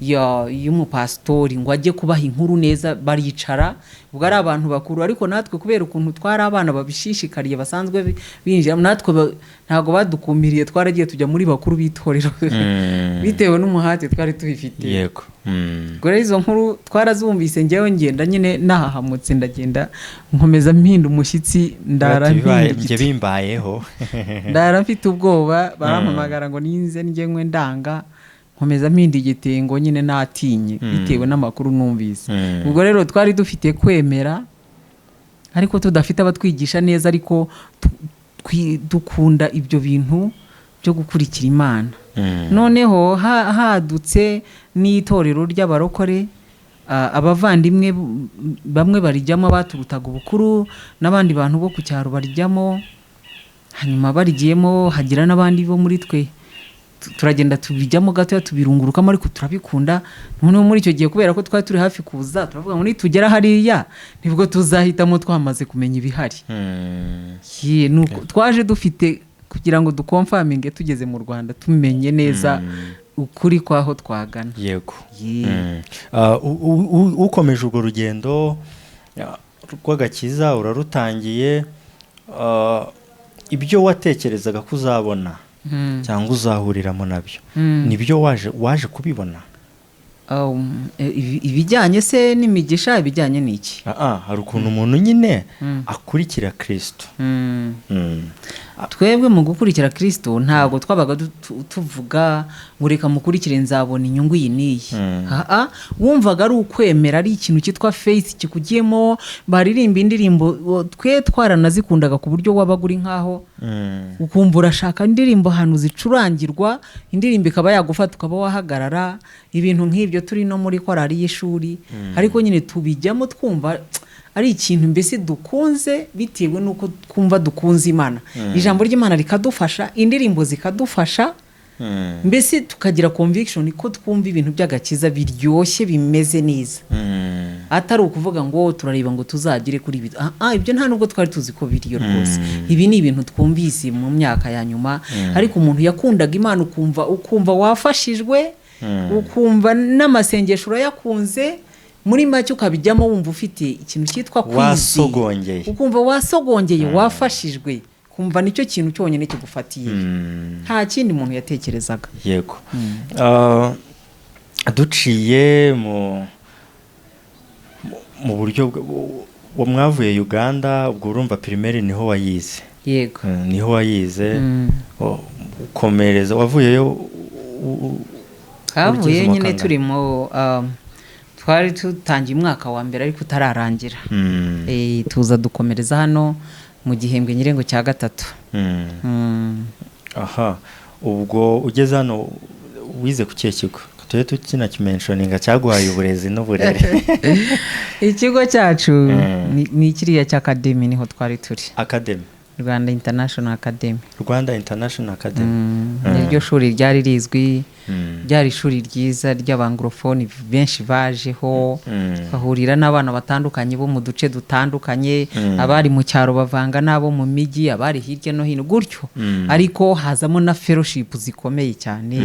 y'umupasitori ngo ajye kubaha inkuru neza. Baricara, ubwo ari abantu bakuru, ariko natwe kubera ukuntu twari abana babishishikariye, basanzwe binjira, natwe ntabwo badukumiriye, twaragiye tujya muri bakuru b'itorero bitewe n'umuhate twari tubifite. Yego. Ubwo rero izo nkuru twarazumvise, ngewe ngenda nyine nahahamutse, ndagenda nkomeza mpinda umushyitsi, ndara Ati, mpinda njye igiti. bimbayeho. Ndara mfite ubwoba, barampamagara ngo ninze njyewe ndanga, nkomeza mpinda igitengo nyine natinye bitewe n'amakuru numvise. Ubwo rero twari dufite kwemera, ariko tudafite abatwigisha neza, ariko dukunda ibyo bintu byo gukurikira Imana. Noneho hadutse n'itorero ry'abarokore, abavandimwe bamwe barijyamo baturutaga ubukuru, n'abandi bantu bo ku cyaro barijyamo. Hanyuma barigiyemo, hagira n'abandi bo muri twe, turagenda tubijyamo gatoya, tubirungurukamo, ariko turabikunda. Noneho muri icyo gihe, kubera ko twari turi hafi kuza, turavuga ngo nitugera hariya nibwo tuzahitamo twamaze kumenya ibihari. Ye, nuko twaje dufite kugira ngo duconfirminge tugeze mu Rwanda, tumenye neza ukuri kw'aho twagana. Ye. Ukomeje urwo rugendo rw'agakiza, urarutangiye, ibyo watekerezaga ko uzabona cyangwa uzahuriramo nabyo, nibyo waje kubibona? Ibijyanye se n'imigisha, ibijyanye n'iki? Hari ukuntu umuntu nyine akurikira Kirisito. Twebwe mu gukurikira Kirisito ntabwo twabaga tuvuga ngo reka mukurikire nzabona inyungu iyi n'iyi. Wumvaga ari ukwemera, ari ikintu cyitwa faith kikugiyemo. Baririmba indirimbo, twe twaranazikundaga ku buryo wabaga uri nkaho ukumva urashaka indirimbo ahantu zicurangirwa, indirimbo ikaba yagufata ukaba wahagarara, ibintu nk'ibyo, turi no muri korali y'ishuri. Ariko nyine tubijyamo twumva ari ikintu mbese dukunze, bitewe n'uko twumva dukunze Imana, ijambo ry'Imana rikadufasha, indirimbo zikadufasha, mbese tukagira conviction ko twumva ibintu by'agakiza biryoshye, bimeze neza, atari ukuvuga ngo turareba ngo tuzagere kuri ibi. Ibyo nta nubwo twari tuzi ko biriyo rwose. Ibi ni ibintu twumvise mu myaka ya nyuma. Ariko umuntu yakundaga Imana, ukumva wafashijwe, ukumva n'amasengesho urayakunze, muri make ukabijyamo wumva ufite ikintu cyitwa kwizera. Wasogongeye. Ukumva wasogongeye, wafashijwe, kumva nicyo kintu cyonyine kigufatiye, nta kindi muntu yatekerezaga. Yego. Duciye mu buryo mwavuye Uganda, ubwo urumva primaire niho wayize? Yego. Niho wayize. Ukomereza wavuyeyo Twavuye ugeze mu nyine kangahe? Turi mu twari tutangiye umwaka wa mbere ariko utararangira. Tuza dukomereza hano mu gihembwe nyirengo cya gatatu. Aha, ubwo ugeze hano wize ku kihe kigo? Tujye tukinakimentioninga cyaguhaye uburezi n'uburere. Ikigo cyacu ni kiriya cya Academy, niho twari turi. Academy? Rwanda International Academy. Rwanda International Academy. Niryo shuri ryari rizwi, ryari ishuri ryiza ry'abanglofoni benshi bajeho, bahurira n'abana batandukanye bo mu duce dutandukanye, abari mu cyaro bavanga n'abo mu mijyi, abari hirya no hino gutyo, ariko hazamo na fellowship zikomeye cyane.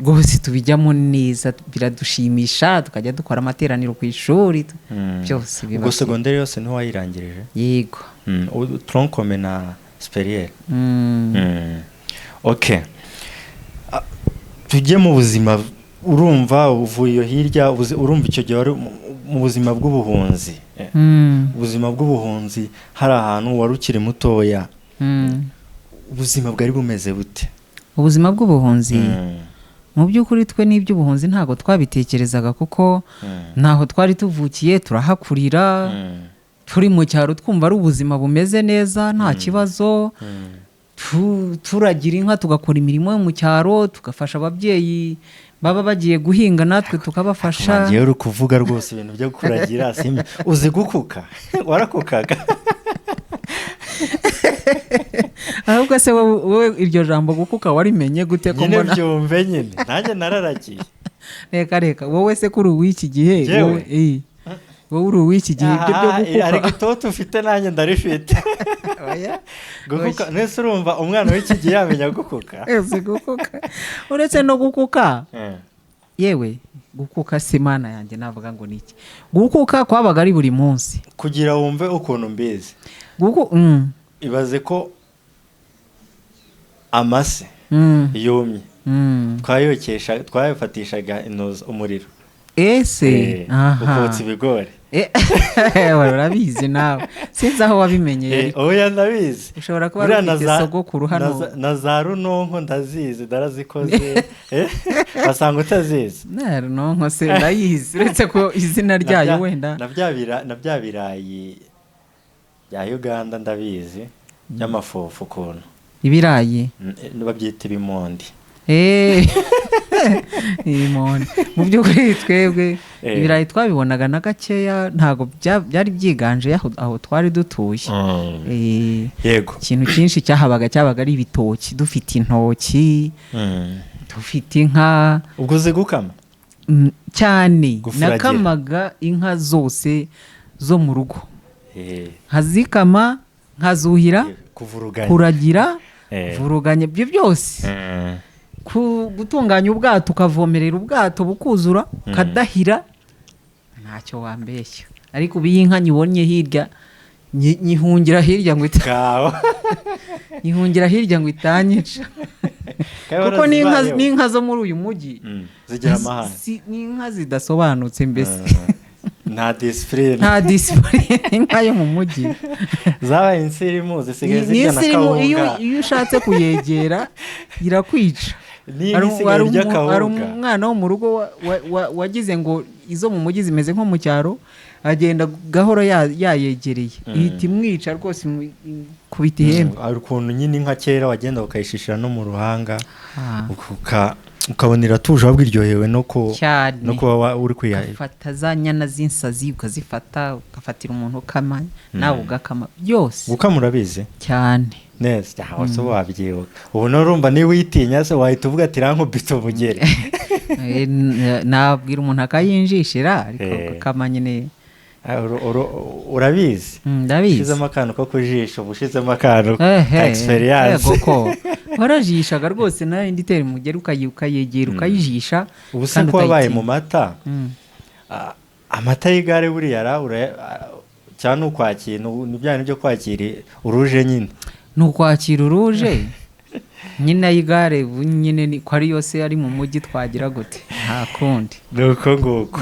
Rwose tubijyamo neza, biradushimisha, tukajya dukora amateraniro ku ishuri, byose biba Ubwo segonderi yose niho wayirangirije? Yego. Tronc commun na supérieur? Mm. Okay. Tujye mu buzima. Urumva uvuye iyo hirya, urumva icyo gihe wari mu buzima bw'ubuhunzi. Ubuzima bw'ubuhunzi, hari ahantu wari ukiri mutoya, ubuzima bwari bumeze bute? Ubuzima bw'ubuhunzi, mu by'ukuri twe n'iby'ubuhunzi ntabwo twabitekerezaga, kuko ntaho twari tuvukiye, turahakurira, turi mu cyaro, twumva ari ubuzima bumeze neza, nta kibazo. Turagira inka, tugakora imirimo yo mu cyaro, tugafasha ababyeyi baba bagiye guhinga, natwe tukabafasha. Ngiye uri kuvuga rwose ibintu byo kuragira, simbi uzi gukuka? Warakukaga? Ahubwo se wowe iryo jambo gukuka warimenye gute ko Nyine mbona byumve nyine, nanjye nararagiye. Reka reka, wowe se kuri uw'iki gihe? Njyewe? Wowe, wowe uri uw'iki gihe, ibyo byo Aha, gukuka ariko itoto ufite nanjye ndarifite. Oya. Gukuka nese urumva umwana w'iki gihe yamenya gukuka? Ese gukuka, uretse no gukuka, yewe gukuka si Imana yanjye, navuga ngo ni iki? Gukuka kwabaga ari buri munsi. Kugira wumve ukuntu mbizi, Guku. ibaze ko amase yumye twayokesha, twayafatishaga intuza, umuriro. Ese Ukotsa ibigori. Urabizi nawe, sinzi aho wabimenyeye, ariko Oya, ndabizi. ushobora kuba Buriya wari na ufite sogokuru hano. na za runonko ndazizi, ndarazikoze. Basanga utazizi. Na runonko se ndayizi, uretse ko izina ryayo wenda Na bya birayi bya Uganda ndabizi, by'amafufu ukuntu. Ibirayi? Babyita ibimondi. Imoni. Mu by'ukuri twebwe Eh. ibirayi twabibonaga na gakeya, ntabwo byari byiganje aho twari dutuye. Yego. Ikintu cyinshi cyahabaga cyabaga ari ibitoki, dufite intoki, dufite inka. Ubwo uzi gukama? Cyane. Gufuragira. Nakamaga inka zose zo mu rugo, nkazikama, nkazuhira, Kuvuruganya. kuragira, Eh. vuruganya, ibyo byose. Gutunganya ubwato, ukavomerera ubwato bukuzura, ukadahira, ntacyo wambeshya. Ariko ubu iyi nka nyibonye hirya, nyihungira hirya ngo Kawa. nyihungira hirya ngo itanyica. Kandi Kuko n'inka warazibayeho. n'inka zo muri uyu mujyi Zigira amahane. N'inka zidasobanutse mbese. Nta disipurine. Nta disipurine, inka yo mu mujyi. Zabaye insirimu, zisigaye Ni zirya na insirimu, iyo kawunga. iyo ushatse kuyegera irakwica. Niba isigaye irya Hari kawunga. umwana wo mu rugo wagize ngo izo mu mujyi zimeze nko mu cyaro, agenda gahoro yayegereye, ihita imwica rwose, ikubita ihembe. Hari ukuntu nyine inka kera wagenda ukayishishira no mu ruhanga, ukabona iratuje, ahubwo iryohewe no ku Cyane. no kuba uri kwihaye. Ugafata za nyana z'insazi, ukazifata, ugafatira umuntu ukama, nawe ugakama byose. Gukama urabizi? Cyane. Neza cyangwa se wabyibuka ubu nurumva niba uyitinya se wahita uvuga ati rankubita umugeri. Nabwira umuntu akayinjishira, ariko Eh. gukama nyine. Ah, urabizi? Ndabizi. Ushizemo akantu ko ku jisho, uba ushizemo akantu Ehe, ka experience. Yego ko warajishaga rwose, nawe indi itera umugeri, ukayegera, ukayijisha. Ubu se Kandi ko wabaye mu utayitinya. mata, amata y'igare buriya cyane ukwakira ni bya bintu byo kwakira uruje nyine. Ni ukwakira uruje nyine y'igare, ubu nyine ni ko ari yose ari mu mujyi, twagira gute, nta kundi. Ni uko nguko.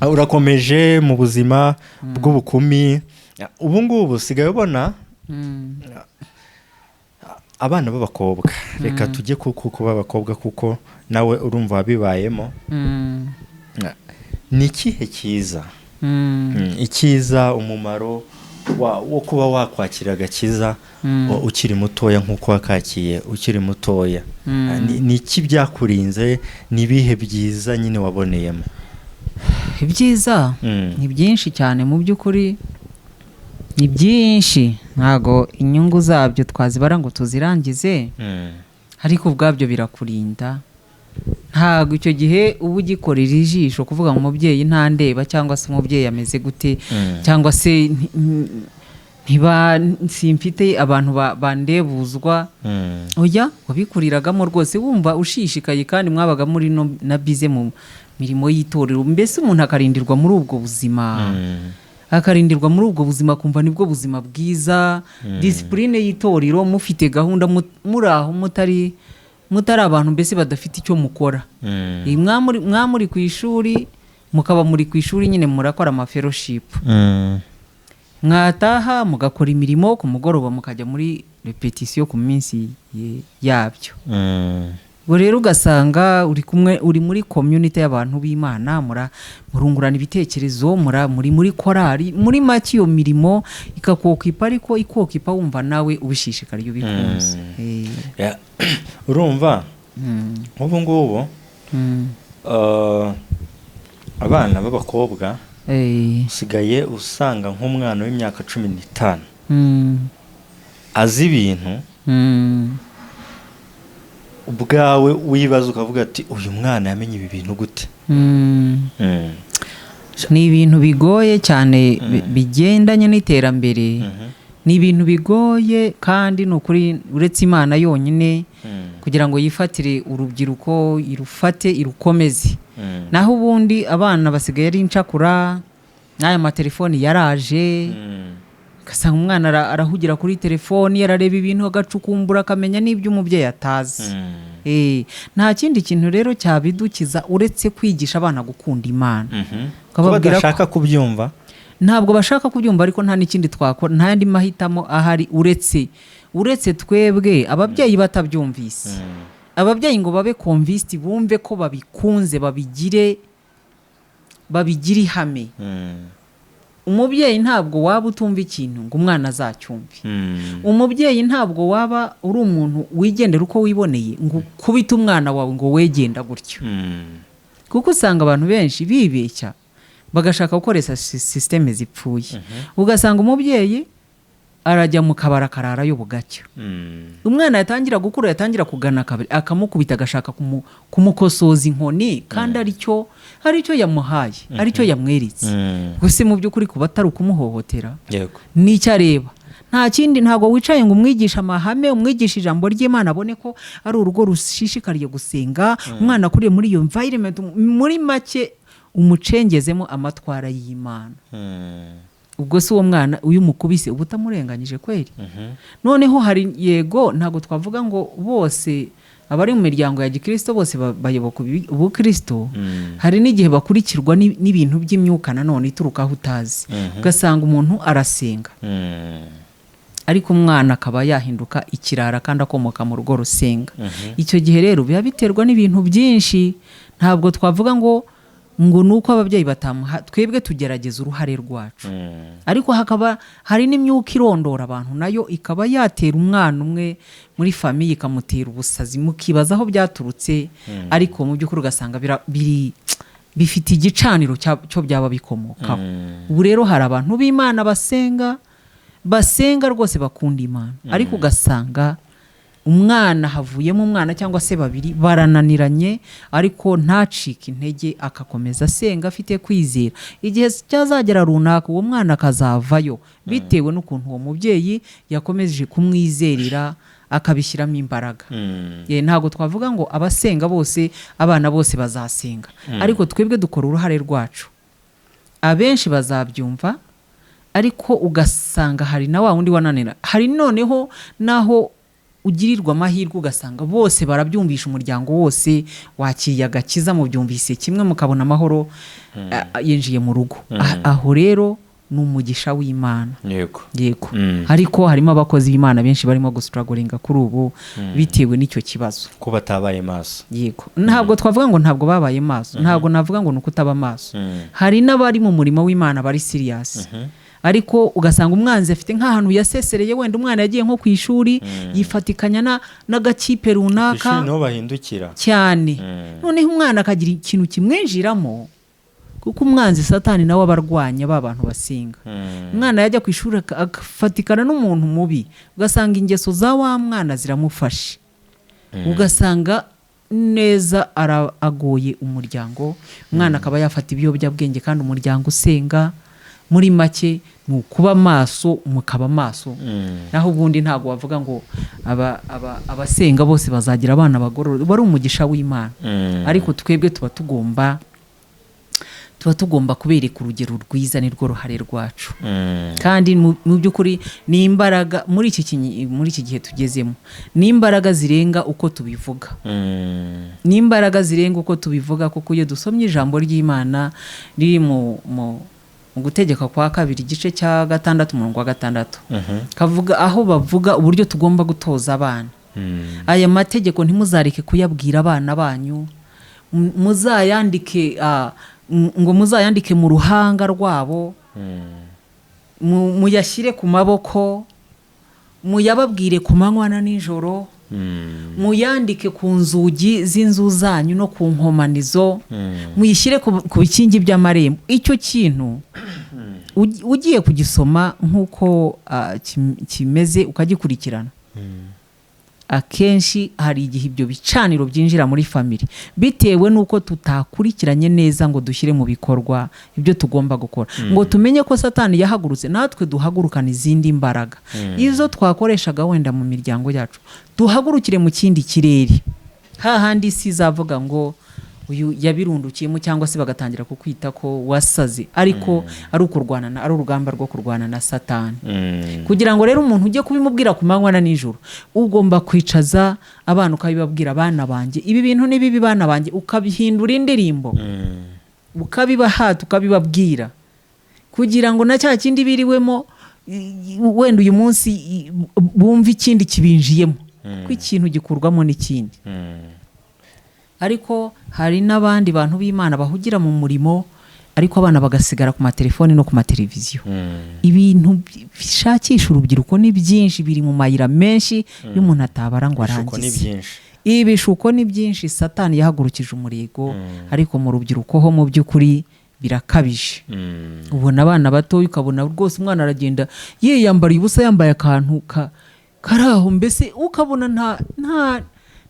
Urakomeje mu buzima bw'ubukumi. Ubu ngubu usigaye ubona abana b'abakobwa, reka tujye ku b'abakobwa kuko nawe urumva wabibayemo. Ni ikihe cyiza, icyiza, umumaro wo kuba wakwakira agakiza ukiri mutoya nk'uko wakakiye ukiri mutoya? Ni iki byakurinze? Ni ibihe byiza nyine waboneyemo? Ibyiza ni byinshi cyane, mu by'ukuri ni byinshi, ntago inyungu zabyo twazibara ngo tuzirangize. Ariko ubwabyo birakurinda, ntabwo icyo gihe uba ugikorera ijisho kuvuga ngo umubyeyi ntandeba, cyangwa se umubyeyi ameze gute, cyangwa se ntiba simfite abantu bandebuzwa. Oya, wabikuriragamo rwose wumva ushishikaye, kandi mwabaga muri no na bize mu mirimo y'itorero, mbese umuntu akarindirwa muri ubwo buzima, akarindirwa muri ubwo buzima, akumva nibwo buzima bwiza, disipurine y'itorero, mufite gahunda, muri aho mutari abantu mbese badafite icyo mukora. Mwamuri ku ishuri, mukaba muri ku ishuri nyine murakora ama fellowship, mwataha mugakora imirimo, ku mugoroba mukajya muri repetisiyo ku minsi yabyo. Ubwo rero ugasanga uri kumwe, uri muri community y'abantu b'Imana, murungurana ibitekerezo, muri korali, muri make iyo mirimo ikakokipa, ariko ikokipa wumva nawe ubishishikariye, ubikunze. Yeah. Urumva nk'ubu ngubu abana b'abakobwa usigaye usanga nk'umwana w'imyaka 15 azi ibintu ubwawe wibaza ukavuga ati uyu mwana yamenye ibi bintu gute? Ni ibintu bigoye cyane, bigendanye n'iterambere. Ni ibintu bigoye, kandi ni ukuri uretse Imana yonyine kugira ngo yifatire urubyiruko, irufate, irukomeze. Naho ubundi abana basigaye ari incakura n'aya matelefoni yaraje, ugasanga umwana arahugira kuri telefoni, arareba ibintu, agacukumbura, akamenya n'ibyo umubyeyi atazi. Nta kindi kintu rero cyabidukiza uretse kwigisha abana gukunda Imana. Ko Ukababwira ko badashaka kubyumva. Ntabwo bashaka kubyumva, ariko nta n'ikindi twakora, nta yandi mahitamo ahari uretse twebwe ababyeyi batabyumvise, ababyeyi ngo babe convinced, bumve ko babikunze, babigire ihame. Umubyeyi ntabwo waba utumva ikintu ngo umwana azacyumve. Umubyeyi ntabwo waba uri umuntu wigendera uko wiboneye ngo ukubite umwana wawe ngo wegenda gutyo, kuko usanga abantu benshi bibeshya bagashaka gukoresha système zipfuye, ugasanga umubyeyi arajya mu kabari akararayo bugacya, umwana yatangira gukura, yatangira kugana akabari, akamukubita, agashaka kumukosoza inkoni kandi aricyo yamuhaye, aricyo yamweretse. Gusa mu by'ukuri kuba atari ukumuhohotera, n'icyo areba nta kindi. Ntabwo wicaye ngo umwigishe amahame, umwigishe ijambo ry'Imana, abone ko ari urugo rushishikariye gusenga, umwana akuriye muri iyo environment. Muri make umucengezemo amatwara y'Imana. Ubwo si uwo mwana uyu umukubise uba utamurenganyije kweri? Noneho hari, yego, ntabwo twavuga ngo bose abari mu miryango ya gikirisito bose bayoboka ubukristo. Hari n'igihe bakurikirwa n'ibintu by'imyuka nanone ituruka aho utazi, ugasanga umuntu arasenga ariko umwana akaba yahinduka ikirara kandi akomoka mu rugo rusenga. Icyo gihe rero biba biterwa n'ibintu byinshi. Ntabwo twavuga ngo ni uko ababyeyi batamuha. Twebwe tugerageza uruhare rwacu, ariko hakaba hari n'imyuka irondora abantu, nayo ikaba yatera umwana umwe muri famille, ikamutera ubusazi, mukibaza aho byaturutse, ariko mu by'ukuri ugasanga biri bifite igicaniro cyo byaba bikomokaho. Ubu rero hari abantu b'Imana basenga, basenga rwose, bakunda Imana, ariko ugasanga umwana havuyemo umwana cyangwa se babiri barananiranye, ariko ntacike intege, agakomeza asenga afite kwizera. Igihe cyazagera runaka uwo mwana akazavayo, bitewe n'ukuntu uwo mubyeyi yakomeje kumwizerera, akabishyiramo imbaraga. Ntabwo twavuga ngo abasenga bose, abana bose bazasenga, ariko twebwe dukora uruhare rwacu, abenshi bazabyumva. Ariko ugasanga hari na wa wundi wananira, hari noneho naho ugirirwa amahirwe ugasanga bose barabyumvisha, umuryango wose wakiriye agakiza, mubyumvise kimwe, mukabona amahoro yinjiye mu rugo. Aho rero ni umugisha w'Imana. Yego. Ariko harimo abakozi b'Imana benshi barimo gustrugglinga kuri ubu bitewe n'icyo kibazo. Ko batabaye maso. Yego, ntabwo twavuga ngo ntabwo babaye maso, ntabwo navuga ngo ni ukutaba maso. Hari n'abari mu murimo w'Imana bari serious, ariko ugasanga umwanzi afite nk'ahantu yasesereye, wenda umwana yagiye nko ku ishuri, yifatikanya n'agakipe Ku runaka. ishuri niho bahindukira. Cyane. Noneho umwana akagira ikintu kimwinjiramo, kuko umwanzi Satani nawe aba arwanya ba bantu basenga. Umwana yajya ku ishuri agafatikana n'umuntu mubi, ugasanga ingeso za wa mwana ziramufashe, ugasanga neza agoye umuryango, umwana akaba yafata ibiyobyabwenge kandi umuryango usenga. Muri make ni ukuba maso, mukaba maso. Naho ubundi ntabwo wavuga ngo abasenga bose bazagira abana bagorora, wari umugisha w'Imana. Ariko twebwe tuba tugomba kubereka urugero rwiza, nirwo ruhare rwacu. Kandi mu by'ukuri ni imbaraga muri iki gihe tugezemo, ni imbaraga zirenga uko tubivuga. Ni imbaraga zirenga uko tubivuga, kuko iyo dusomye ijambo ry'Imana riri mu Gutegeka kwa Kabiri, igice cya 6, umurongo wa 6, kavuga aho bavuga uburyo tugomba gutoza abana. Aya mategeko ntimuzareke kuyabwira abana banyu, muzayandike, ngo muzayandike mu ruhanga rwabo, muyashyire ku maboko, muyababwire ku manywa na nijoro, muyandike ku nzugi z'inzu zanyu no ku nkomanizo, muyishyire ku bikingi by'amarembo. Icyo kintu ugiye kugisoma nk'uko kimeze, ukagikurikirana, akenshi hari igihe ibyo bicaniro byinjira muri family bitewe n'uko tutakurikiranye neza ngo dushyire mu bikorwa ibyo tugomba gukora, ngo tumenye ko Satani yahagurutse, natwe duhagurukana izindi mbaraga, izo twakoreshaga wenda mu miryango yacu, duhagurukire mu kindi kirere, hahandi isi izavuga ngo uyu yabirundukiyemo, cyangwa se bagatangira kukwita ko wasaze, ariko ari ukurwana ari urugamba rwo kurwana na Satani. Kugira ngo rero umuntu ujye kubimubwira ku manywa na nijoro, ugomba kwicaza abana ukabibabwira: "Abana banjye, ibi bintu ni bibi, bana banjye," ukabihindura indirimbo, ukabibahata, ukabibabwira, kugira ngo na cya kindi biriwemo wenda uyu munsi bumve ikindi kibinjiyemo, kuko ikintu gikurwamo n'ikindi. Ariko hari n'abandi bantu b'Imana bahugira mu murimo. Ariko abana bagasigara ku matelefoni no ku mateleviziyo. Ibintu bishakisha urubyiruko ni byinshi, biri mu mayira menshi y'umuntu atabara ngo Ibishuko ni arangize. byinshi. Ibishuko ni byinshi, Satani yahagurukije umurego, ariko mu rubyiruko ho mu by'ukuri birakabije. Ubona abana bato, ukabona rwose umwana aragenda yiyambariye ubusa, yambaye akantu kari aho, mbese ukabona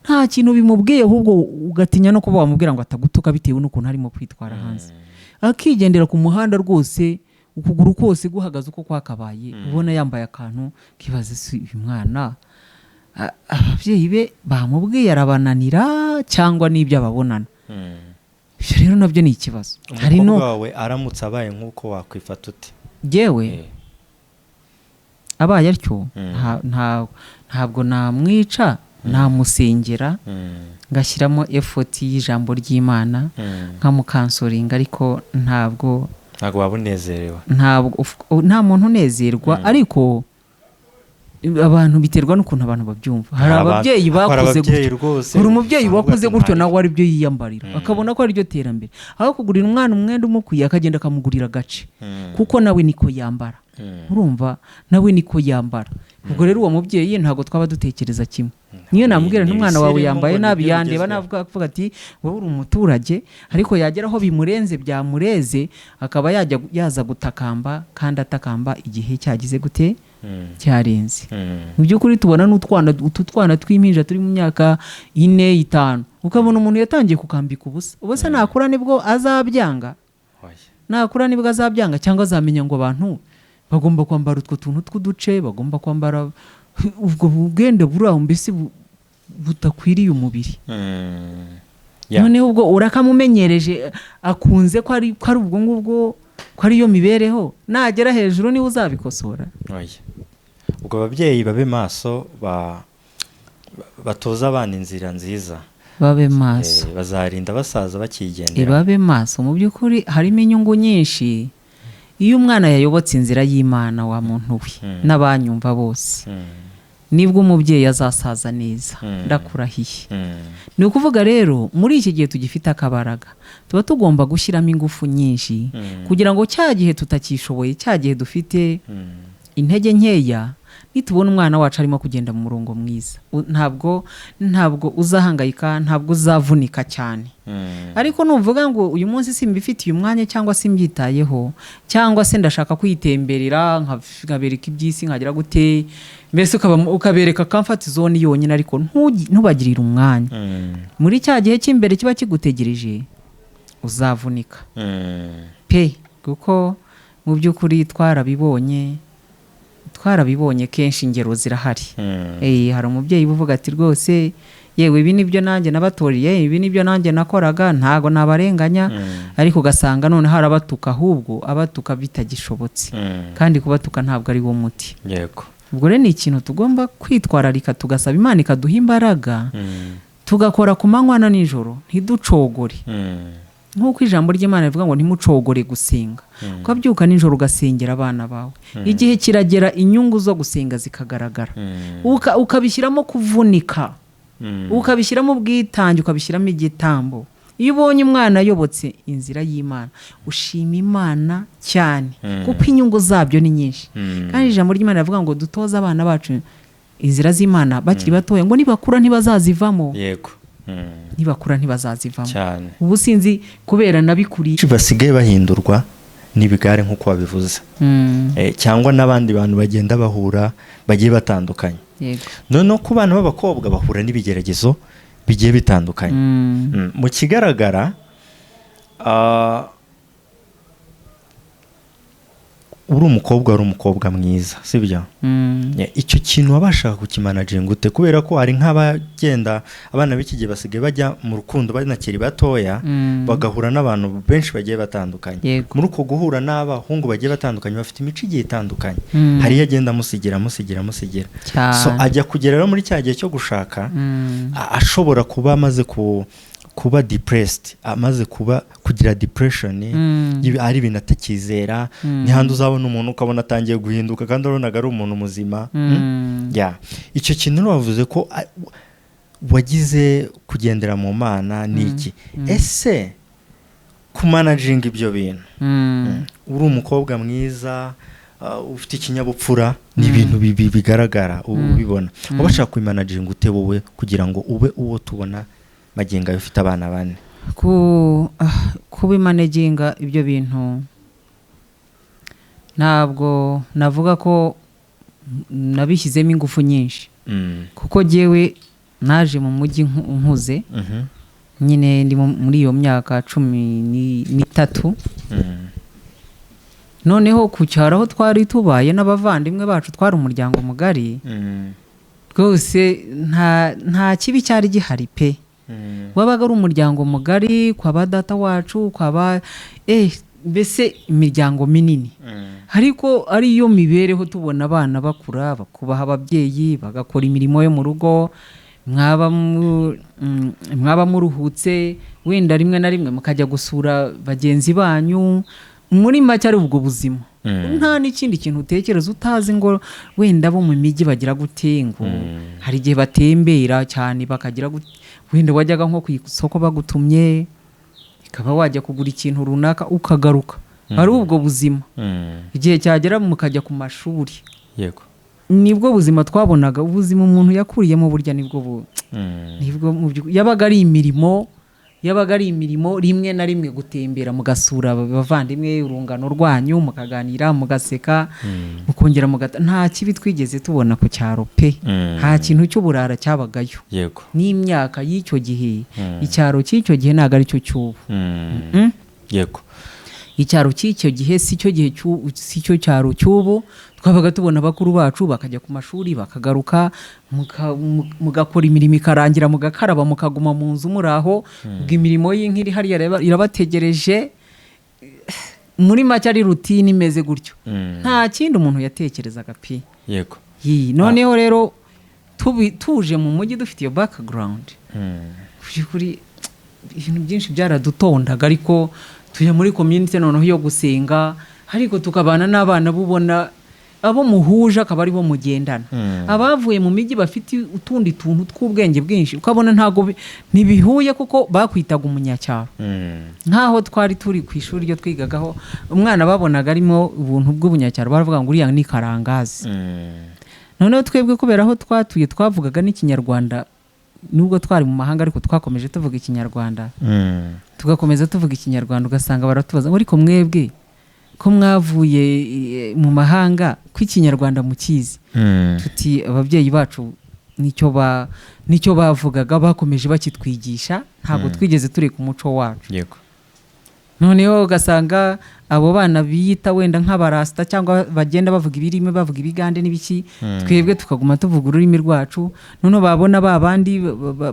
nta kintu bimubwiye, ahubwo ugatinya no kuba wamubwira ngo atagutuka bitewe n'ukuntu arimo kwitwara hanze, akigendera ku muhanda rwose ukuguru kose guhagaze uko kwakabaye, ubona yambaye akantu kibaza: si uyu mwana ababyeyi be bamubwiye arabananira cyangwa n'ibyo ababonana? Ibyo rero nabyo ni ikibazo. Hari no Umukobwa wawe aramutse abaye nk'uko, wakwifata ute? Jyewe, abaye atyo, ntabwo namwica, namusengera, ngashyiramo effort y'ijambo ry'Imana, nkamucounselinga, ariko ntabwo Ntabwo waba unezerewe. Ntabwo nta muntu unezerwa, ariko abantu biterwa n'ukuntu abantu babyumva. Hari ababyeyi Hari bakuze ababyeyi gutyo, rwose hari umubyeyi usanga wakuze ati gutyo, nta nawe aribyo yiyambarira, akabona ko ariryo terambere. Aho kugurira umwana umwenda umukwiye, akagenda akamugurira agace, kuko nawe niko yambara. Urumva, nawe niko yambara. Ubwo rero uwo mubyeyi ntabwo twaba dutekereza kimwe. Niyo namubwira Ni nti umwana wawe ibisirimu yambaye ngo nabi, nibyo yandeba bigezweho. navuga, avuga ati wowe uri umuturage, ariko yagera aho bimurenze, byamureze, akaba yajya yaza gutakamba, kandi atakamba igihe cyagize gute? Cyarenze. Mu by'ukuri tubona n'utwana, utu twana tw'impinja turi mu myaka 4, 5, ukabona umuntu yatangiye kukambika ubusa. Ubusa nakura nibwo azabyanga? Oya. Nakura nibwo azabyanga, cyangwa azamenya ngo abantu bagomba kwambara utwo tuntu tw'uduce, bagomba kwambara ubwo bwende buri aho, mbese budakwiriye umubiri? Noneho ubwo urakamumenyereje, akunze ko ari ubwo ngubwo, ko ariyo mibereho, nagera hejuru niwe uzabikosora? Oya. Ubwo ababyeyi babe maso, batoze abana inzira nziza. Babe maso. Bazarinda basaza bakigendera. Babe maso. Mu by'ukuri harimo inyungu nyinshi iyo umwana yayobotse inzira y'Imana. Wa muntu we n'abanyumva bose, nibwo umubyeyi azasaza neza. Ndakurahiye. Ni ukuvuga rero, muri iki gihe tugifite akabaraga, tuba tugomba gushyiramo ingufu nyinshi kugira ngo cya gihe tutakishoboye, cya gihe dufite intege nkeya, nitubona umwana wacu arimo kugenda mu murongo mwiza, ntabwo uzahangayika, ntabwo uzavunika cyane. Ariko nuvuga ngo uyu munsi simbifitiye umwanya, cyangwa simbyitayeho, cyangwa se ndashaka kwitemberera, nkabereka iby'isi, nkagira gute, mbese ukabereka comfort zone yonyine, ariko ntubagirire umwanya muri cya gihe cy'imbere kiba kigutegereje, uzavunika pe. Kuko mu by'ukuri twarabibonye kenshi, ingero zirahari. Hari umubyeyi uvuga ati rwose yewe, ibi nibyo nanjye nabatoriye, ibi nibyo nanjye nakoraga, ntago nabarenganya. Ariko ugasanga noneho arabatuka, ahubwo abatuka bitagishobotse, kandi kubatuka ntabwo ari wo muti. Ubwo rero ni ikintu tugomba kwitwararika, tugasaba Imana ikaduha imbaraga, tugakora ku manywa na nijoro, ntiducogore. Nk'uko ijambo ry'Imana rivuga ngo ntimucogore gusenga, ukabyuka nijoro ugasengera abana bawe, igihe kiragera inyungu zo gusenga zikagaragara. Ukabishyiramo kuvunika, ukabishyiramo ubwitange, ukabishyiramo igitambo. Iyo ubonye umwana ayobotse inzira y'Imana, ushima Imana cyane, kuko inyungu zabyo ni nyinshi. Kandi ijambo ry'Imana rivuga ngo dutoze abana bacu inzira z'Imana bakiri batoya, ngo nibakura ntibazazivamo. Nibakura ntibazazivamo. Cyane. Ubu sinzi kubera nabikuriye. Benshi basigaye bahindurwa n'ibigare nk'uko wabivuze, cyangwa n'abandi bantu bagenda bahura bagiye batandukanye. Noneho ku bana b'abakobwa bahura n'ibigeragezo bigiye bitandukanye. Mu kigaragara, uri umukobwa, wari umukobwa mwiza, sibyo? Icyo kintu wabashaga kukimanaginga ute? Kubera ko hari nk'abagenda, abana b'iki gihe basigaye bajya mu rukundo banakiri batoya, bagahura n'abantu benshi bagiye batandukanye. Muri uko guhura n'abahungu bagiye batandukanye bafite imico igiye itandukanye, hari iyo agenda amusigira, amusigira, amusigira, so ajya kugera rero muri cya gihe cyo gushaka, ashobora kuba amaze kuba depressed, amaze kuba kugira depression, ari ibintu atakizera. N'ahandi uzabona umuntu ukabona atangiye guhinduka kandi wabonaga ari umuntu muzima. Ya, icyo kintu rero wavuze ko wagize kugendera mu Mana ni iki? Ese kuki Kumanaginga ibyo bintu, uri umukobwa mwiza, ufite ikinyabupfura, ni ibintu bigaragara ubibona. Wabasha kubimanaginga ute wowe kugira ngo ube uwo tubona magingo ayo, ufite abana bane? Kubimanaginga ibyo bintu, ntabwo navuga ko nabishyizemo ingufu nyinshi, kuko jyewe naje mu mujyi nkuze. Nyine ndi muri iyo myaka 13. Noneho ku cyaro aho twari tubaye n'abavandimwe bacu, twari umuryango mugari. Rwose nta kibi cyari gihari pe. Wabaga ari umuryango mugari kwa ba data wacu, kwa ba mbese imiryango minini. Ariko ariyo mibereho tubona, abana bakura bakubaha ababyeyi, bagakora imirimo yo mu rugo. Mwaba muruhutse, wenda rimwe na rimwe mukajya gusura bagenzi banyu. Muri make ari ubwo buzima. Nta n'ikindi kintu utekereza, utazi ngo wenda bo mu mijyi bagira gute, ngo hari igihe batembera cyane bakagira gute. Wenda wajyaga nko ku isoko bagutumye, ikaba wajya kugura ikintu runaka ukagaruka. Ari ubwo buzima. Igihe cyagera mukajya ku mashuri. Nibwo buzima twabonaga, ubuzima umuntu yakuriyemo burya nibwo nibwo mu yabaga ari imirimo, rimwe na rimwe gutembera mugasura abavandimwe, urungano rwanyu, mukaganira, mugaseka, mukongera mugata. Nta kibi twigeze tubona ku cyaro pe. Nta kintu cy'uburara cyabagayo. N'imyaka y'icyo gihe, icyaro cy'icyo gihe ntabwo ari cyo cy'ubu. Icyaro cy'icyo gihe si cyo gihe si cyo cyaro cy'ubu. Twabaga tubona bakuru bacu bakajya ku mashuri, bakagaruka, mugakora imirimo ikarangira, mugakaraba, mukaguma mu nzu muri aho. Ubwo imirimo y'inka iri hariya irabategereje. Muri make ari routine imeze gutyo. Nta kindi umuntu yatekerezaga pe. Noneho rero tuje mu mujyi dufite iyo background, by'ukuri ibintu byinshi byaradutondaga. Ariko tujya muri community noneho yo gusenga, ariko tukabana n'abana bubona abo muhuje akaba aribo mugendana. Abavuye mu mijyi bafite utundi tuntu tw'ubwenge bwinshi, ukabona ntabwo ntibihuye, kuko bakwitaga umunyacyaro. Nk'aho twari turi ku ishuri ryo twigagaho, umwana babonaga arimo ubuntu bw'ubunyacyaro baravuga ngo uriya ni karangazi. Noneho twebwe kubera aho twatuye twavugaga n'ikinyarwanda, nubwo twari mu mahanga ariko twakomeje tuvuga ikinyarwanda. Tugakomeza tuvuga ikinyarwanda, ugasanga baratubaza ngo ariko mwebwe ko mwavuye mu mahanga, ko ikinyarwanda mukizi? Tuti ababyeyi bacu nicyo bavugaga, bakomeje bakitwigisha, ntabwo twigeze tureka umuco wacu. Noneho ugasanga abo bana biyita wenda nk'abarasita cyangwa bagenda bavuga ibirimi, bavuga ibigande n'ibiki, twebwe tukaguma tuvuga ururimi rwacu. Noneho babona ba bandi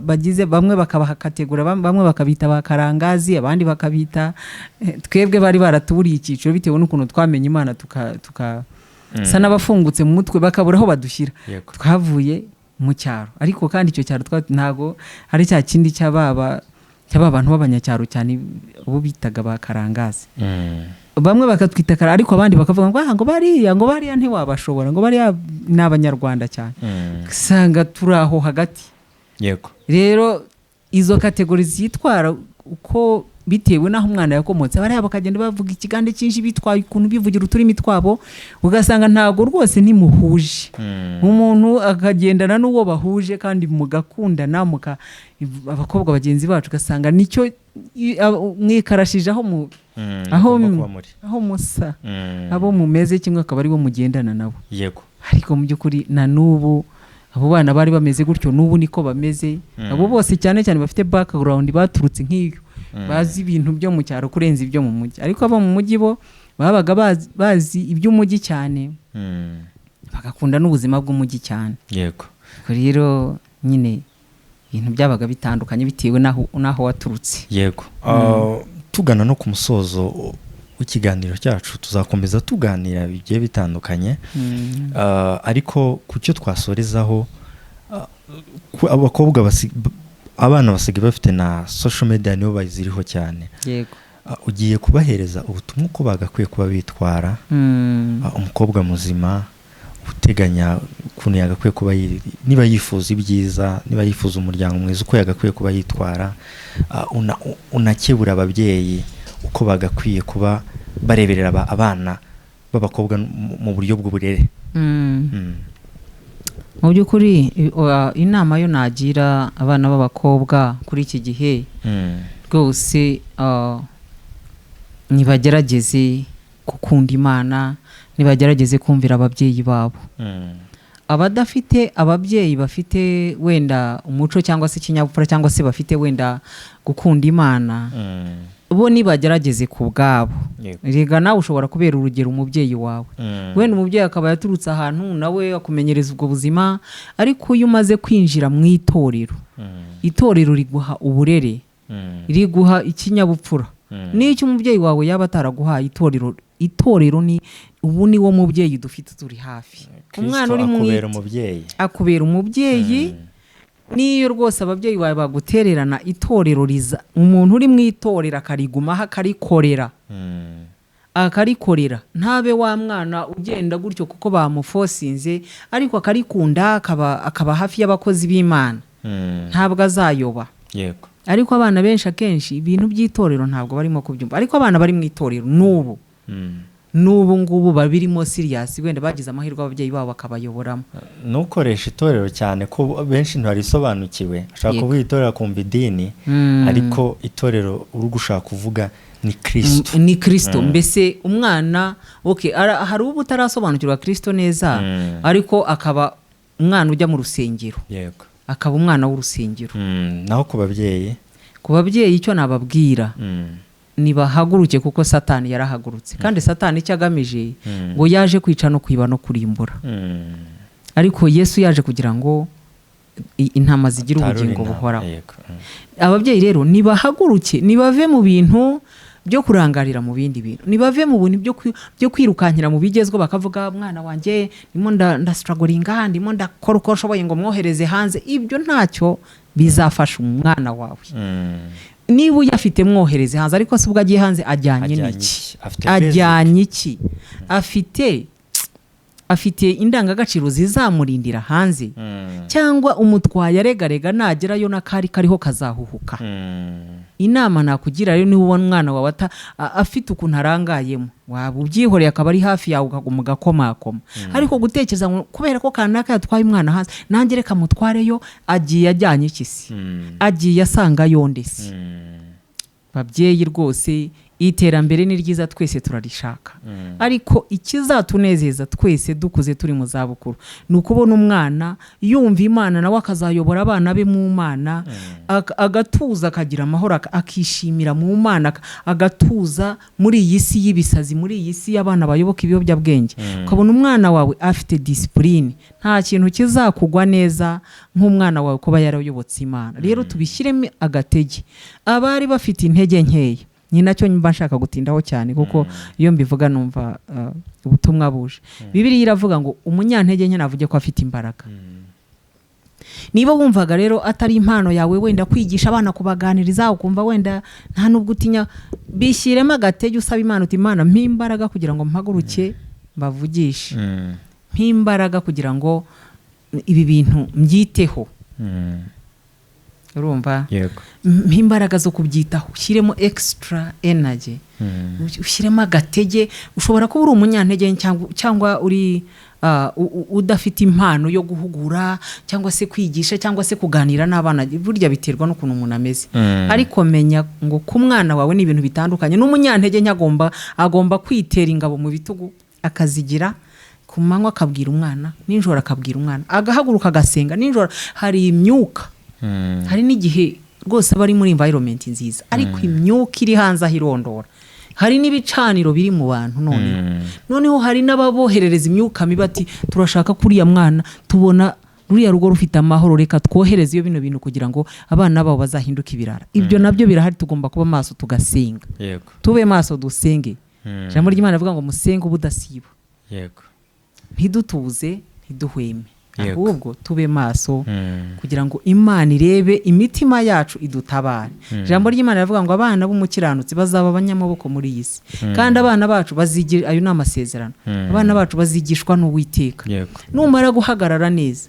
bagize, bamwe bakabaha category, bamwe bakabita ba karangazi, abandi bakabita twebwe bari baratuburiye icyiciro bitewe n'ukuntu twamenye Imana, tuka sa n'abafungutse mu mutwe, bakabura aho badushyira. Twavuye mu cyaro, ariko kandi icyo cyaro ntago ari cya kindi cy'aba bantu b'abanyacyaro cyane bo bitaga ba karangazi. Bamwe bakatwita kara, ariko abandi bakavuga ngo ah, ngo bariya ntiwabashobora, ngo bariya ni abanyarwanda cyane. Usanga turi aho hagati. Rero izo category zitwara uko bitewe n'aho umwana yakomotse, bariya bakagenda bavuga ikigande cyinshi, bitwaye ukuntu, bivugira uturimi twabo, ugasanga ntabwo rwose ntimuhuje. Umuntu akagendana n'uwo bahuje kandi mugakundana, abakobwa bagenzi bacu, ugasanga nicyo mwikarashije aho mu aho Mugomba kuba muri. aho musa, abo mumeze kimwe akaba aribo mugendana nabo. Ariko mu by'ukuri na n'ubu abo bana bari bameze gutyo, n'ubu niko bameze. Abo bose cyane cyane bafite background baturutse nk'iyo, bazi ibintu byo mu cyaro kurenza ibyo mu mujyi. Ariko abo mu mujyi bo babaga bazi iby'umujyi cyane, bagakunda n'ubuzima bw'umujyi cyane. Ubwo rero nyine ibintu byabaga bitandukanye bitewe n'aho waturutse. Yego. Tugana no ku musozo w'ikiganiro cyacu, tuzakomeza tuganira bigiye bitandukanye. Ariko ku cyo twasorezaho, abakobwa abana basigaye bafite na social media, nibo baziriho cyane. Ugiye kubahereza ubutumwa uko bagakwiye kuba bitwara. Umukobwa muzima uteganya ukuntu yagakwiye kuba niba yifuza ibyiza, niba yifuza umuryango mwiza, uko yagakwiye kuba yitwara. Unakebura ababyeyi uko bagakwiye kuba bareberera abana b'abakobwa mu buryo bw'uburere. Mu by'ukuri inama yo nagira abana b'abakobwa kuri iki gihe, rwose nibagerageze gukunda Imana, nibagerageze kumvira ababyeyi babo. Abadafite ababyeyi bafite wenda umuco cyangwa se ikinyabupfura cyangwa se bafite wenda gukunda Imana, bo nibagerageze ku bwabo. Rega nawe ushobora kubera urugero umubyeyi wawe. Wenda umubyeyi akaba yaturutse ahantu nawe akumenyereza ubwo buzima, ariko iyo umaze kwinjira mu itorero, itorero riguha uburere, riguha ikinyabupfura. N'icyo umubyeyi wawe yaba ataraguhaye, itorero ni ubu ni wo mubyeyi dufite turi hafi. Umwana uri akubera umubyeyi. Akubera umubyeyi. Niyo rwose ababyeyi bawe bagutererana, itorero riza, umuntu uri mu itorero akarigumaho, akarikorera, akarikorera, ntabe wa mwana ugenda gutyo kuko bamufosinze, ariko akarikunda, akaba hafi y'abakozi b'Imana, ntabwo azayoba. Ariko abana benshi akenshi ibintu by'itorero ntabwo barimo kubyumva, ariko abana bari mu itorero n'ubu n'ubu ngubu babirimo serious, wenda bagize amahirwe ababyeyi babo bakabayoboramo. Ntukoreshe itorero cyane ko benshi ntibarisobanukiwe, ashaka kuvuga itorero akumva idini, ariko itorero uri gushaka kuvuga ni Kirisito. Ni Kirisito. Mbese umwana, okay, hari uba utarasobanukirwa Kirisito neza, ariko akaba umwana ujya mu rusengero, akaba umwana w'urusengero. Naho ku babyeyi? Ku babyeyi icyo nababwira, nibahaguruke, kuko Satani yarahagurutse, kandi Satani icyo agamije, ngo yaje kwica no kwiba no kurimbura, ariko Yesu yaje kugira ngo intama zigire Atarura ubugingo intama. buhoraho. Ababyeyi rero nibahaguruke, nibave mu bintu byo kurangarira mu bindi bintu, nibave mu bintu byo kwirukankira mu bigezweho, bakavuga umwana wanjye ndimo ndastrugglinga, ndimo ndakora uko nshoboye ngo mwohereze hanze. Ibyo ntacyo bizafasha umwana wawe. Niba uyafite mwohereze hanze, ariko se ubwo agiye hanze ajyanye Ajyanye n'iki? iki? Afite basic. Ajyanye iki? Afite indangagaciro zizamurindira hanze, cyangwa umutwaye aregarega, nagerayo n'akari kariho kazahuhuka? Inama nakugira rero, niba ubona umwana wawe afite ukuntu arangayemo, waba ubyihoreye akaba ari hafi yawe, ukaguma ugakomakoma. Ariko gutekereza ngo kubera ko kanaka yatwaye umwana hanze, nanjye reka mutwareyo, agiye ajyanye iki se? Agiye asanga yonde se? Babyeyi rwose, iterambere ni ryiza, twese turarishaka, ariko ikizatunezeza twese dukuze turi mu zabukuru ni ukubona umwana yumva Imana, nawe akazayobora abana be mu Mana, agatuza, akagira amahoro, akishimira mu Mana, agatuza muri iyi si y'ibisazi, muri iyi si y'abana bayoboka ibiyobyabwenge. Ukabona umwana wawe afite discipline. Nta kintu kizakugwa neza nk'umwana wawe kuba yarayobotse Imana. Rero tubishyiremo agatege, abari bafite intege nkeya. Ni nacyo mba nshaka gutindaho cyane, kuko iyo mbivuga numva ubutumwa buje. Bibiliya iravuga ngo umunyantege nke navuge ko afite imbaraga. Niba wumvaga rero atari impano yawe wenda kwigisha abana, kubaganiriza, ukumva wenda nta nubwo utinya, bishyiremo agatege, usaba Imana uti: "Imana, mpa imbaraga kugira ngo mpaguruke mbavugishe, mpa imbaraga kugira ngo ibi bintu mbyiteho." Urumva? Yego. Mpa imbaraga zo kubyitaho, ushyiremo extra energy, ushyiremo agatege. Ushobora kuba uri umunyantege cyangwa uri udafite impano yo guhugura cyangwa se kwigisha cyangwa se kuganira n'abana. Burya biterwa n'ukuntu umuntu ameze. Ariko menya ngo ku mwana wawe ni ibintu bitandukanye n'umunyantege nke. Agomba kwitera ingabo mu bitugu, akazigira ku manywa akabwira umwana, nijoro akabwira umwana, agahaguruka agasenga nijoro. Hari imyuka, hari n'igihe rwose aba ari muri environment nziza, ariko imyuka iri hanze aho irondora. Hari n'ibicaniro biri mu bantu. Noneho hari n'ababoherereza imyuka mibi, ati: "Turashaka ko uriya mwana, tubona ruriya rugo rufite amahoro, reka twohereze iyo bino bintu kugira ngo abana babo bazahinduke ibirara." Ibyo nabyo birahari. Tugomba kuba maso tugasenga. Tube maso dusenge. Ijambo ry'Imana rivuga ngo musenge ubudasiba. Ntidutuze, ntiduhweme, ahubwo tube maso kugira ngo Imana irebe imitima yacu, idutabare. Ijambo ry'Imana rivuga ngo abana b'umukiranutsi bazaba abanyamaboko muri iyi si, kandi abana bacu bazigira, ayo ni amasezerano, abana bacu bazigishwa n'Uwiteka. Numara guhagarara neza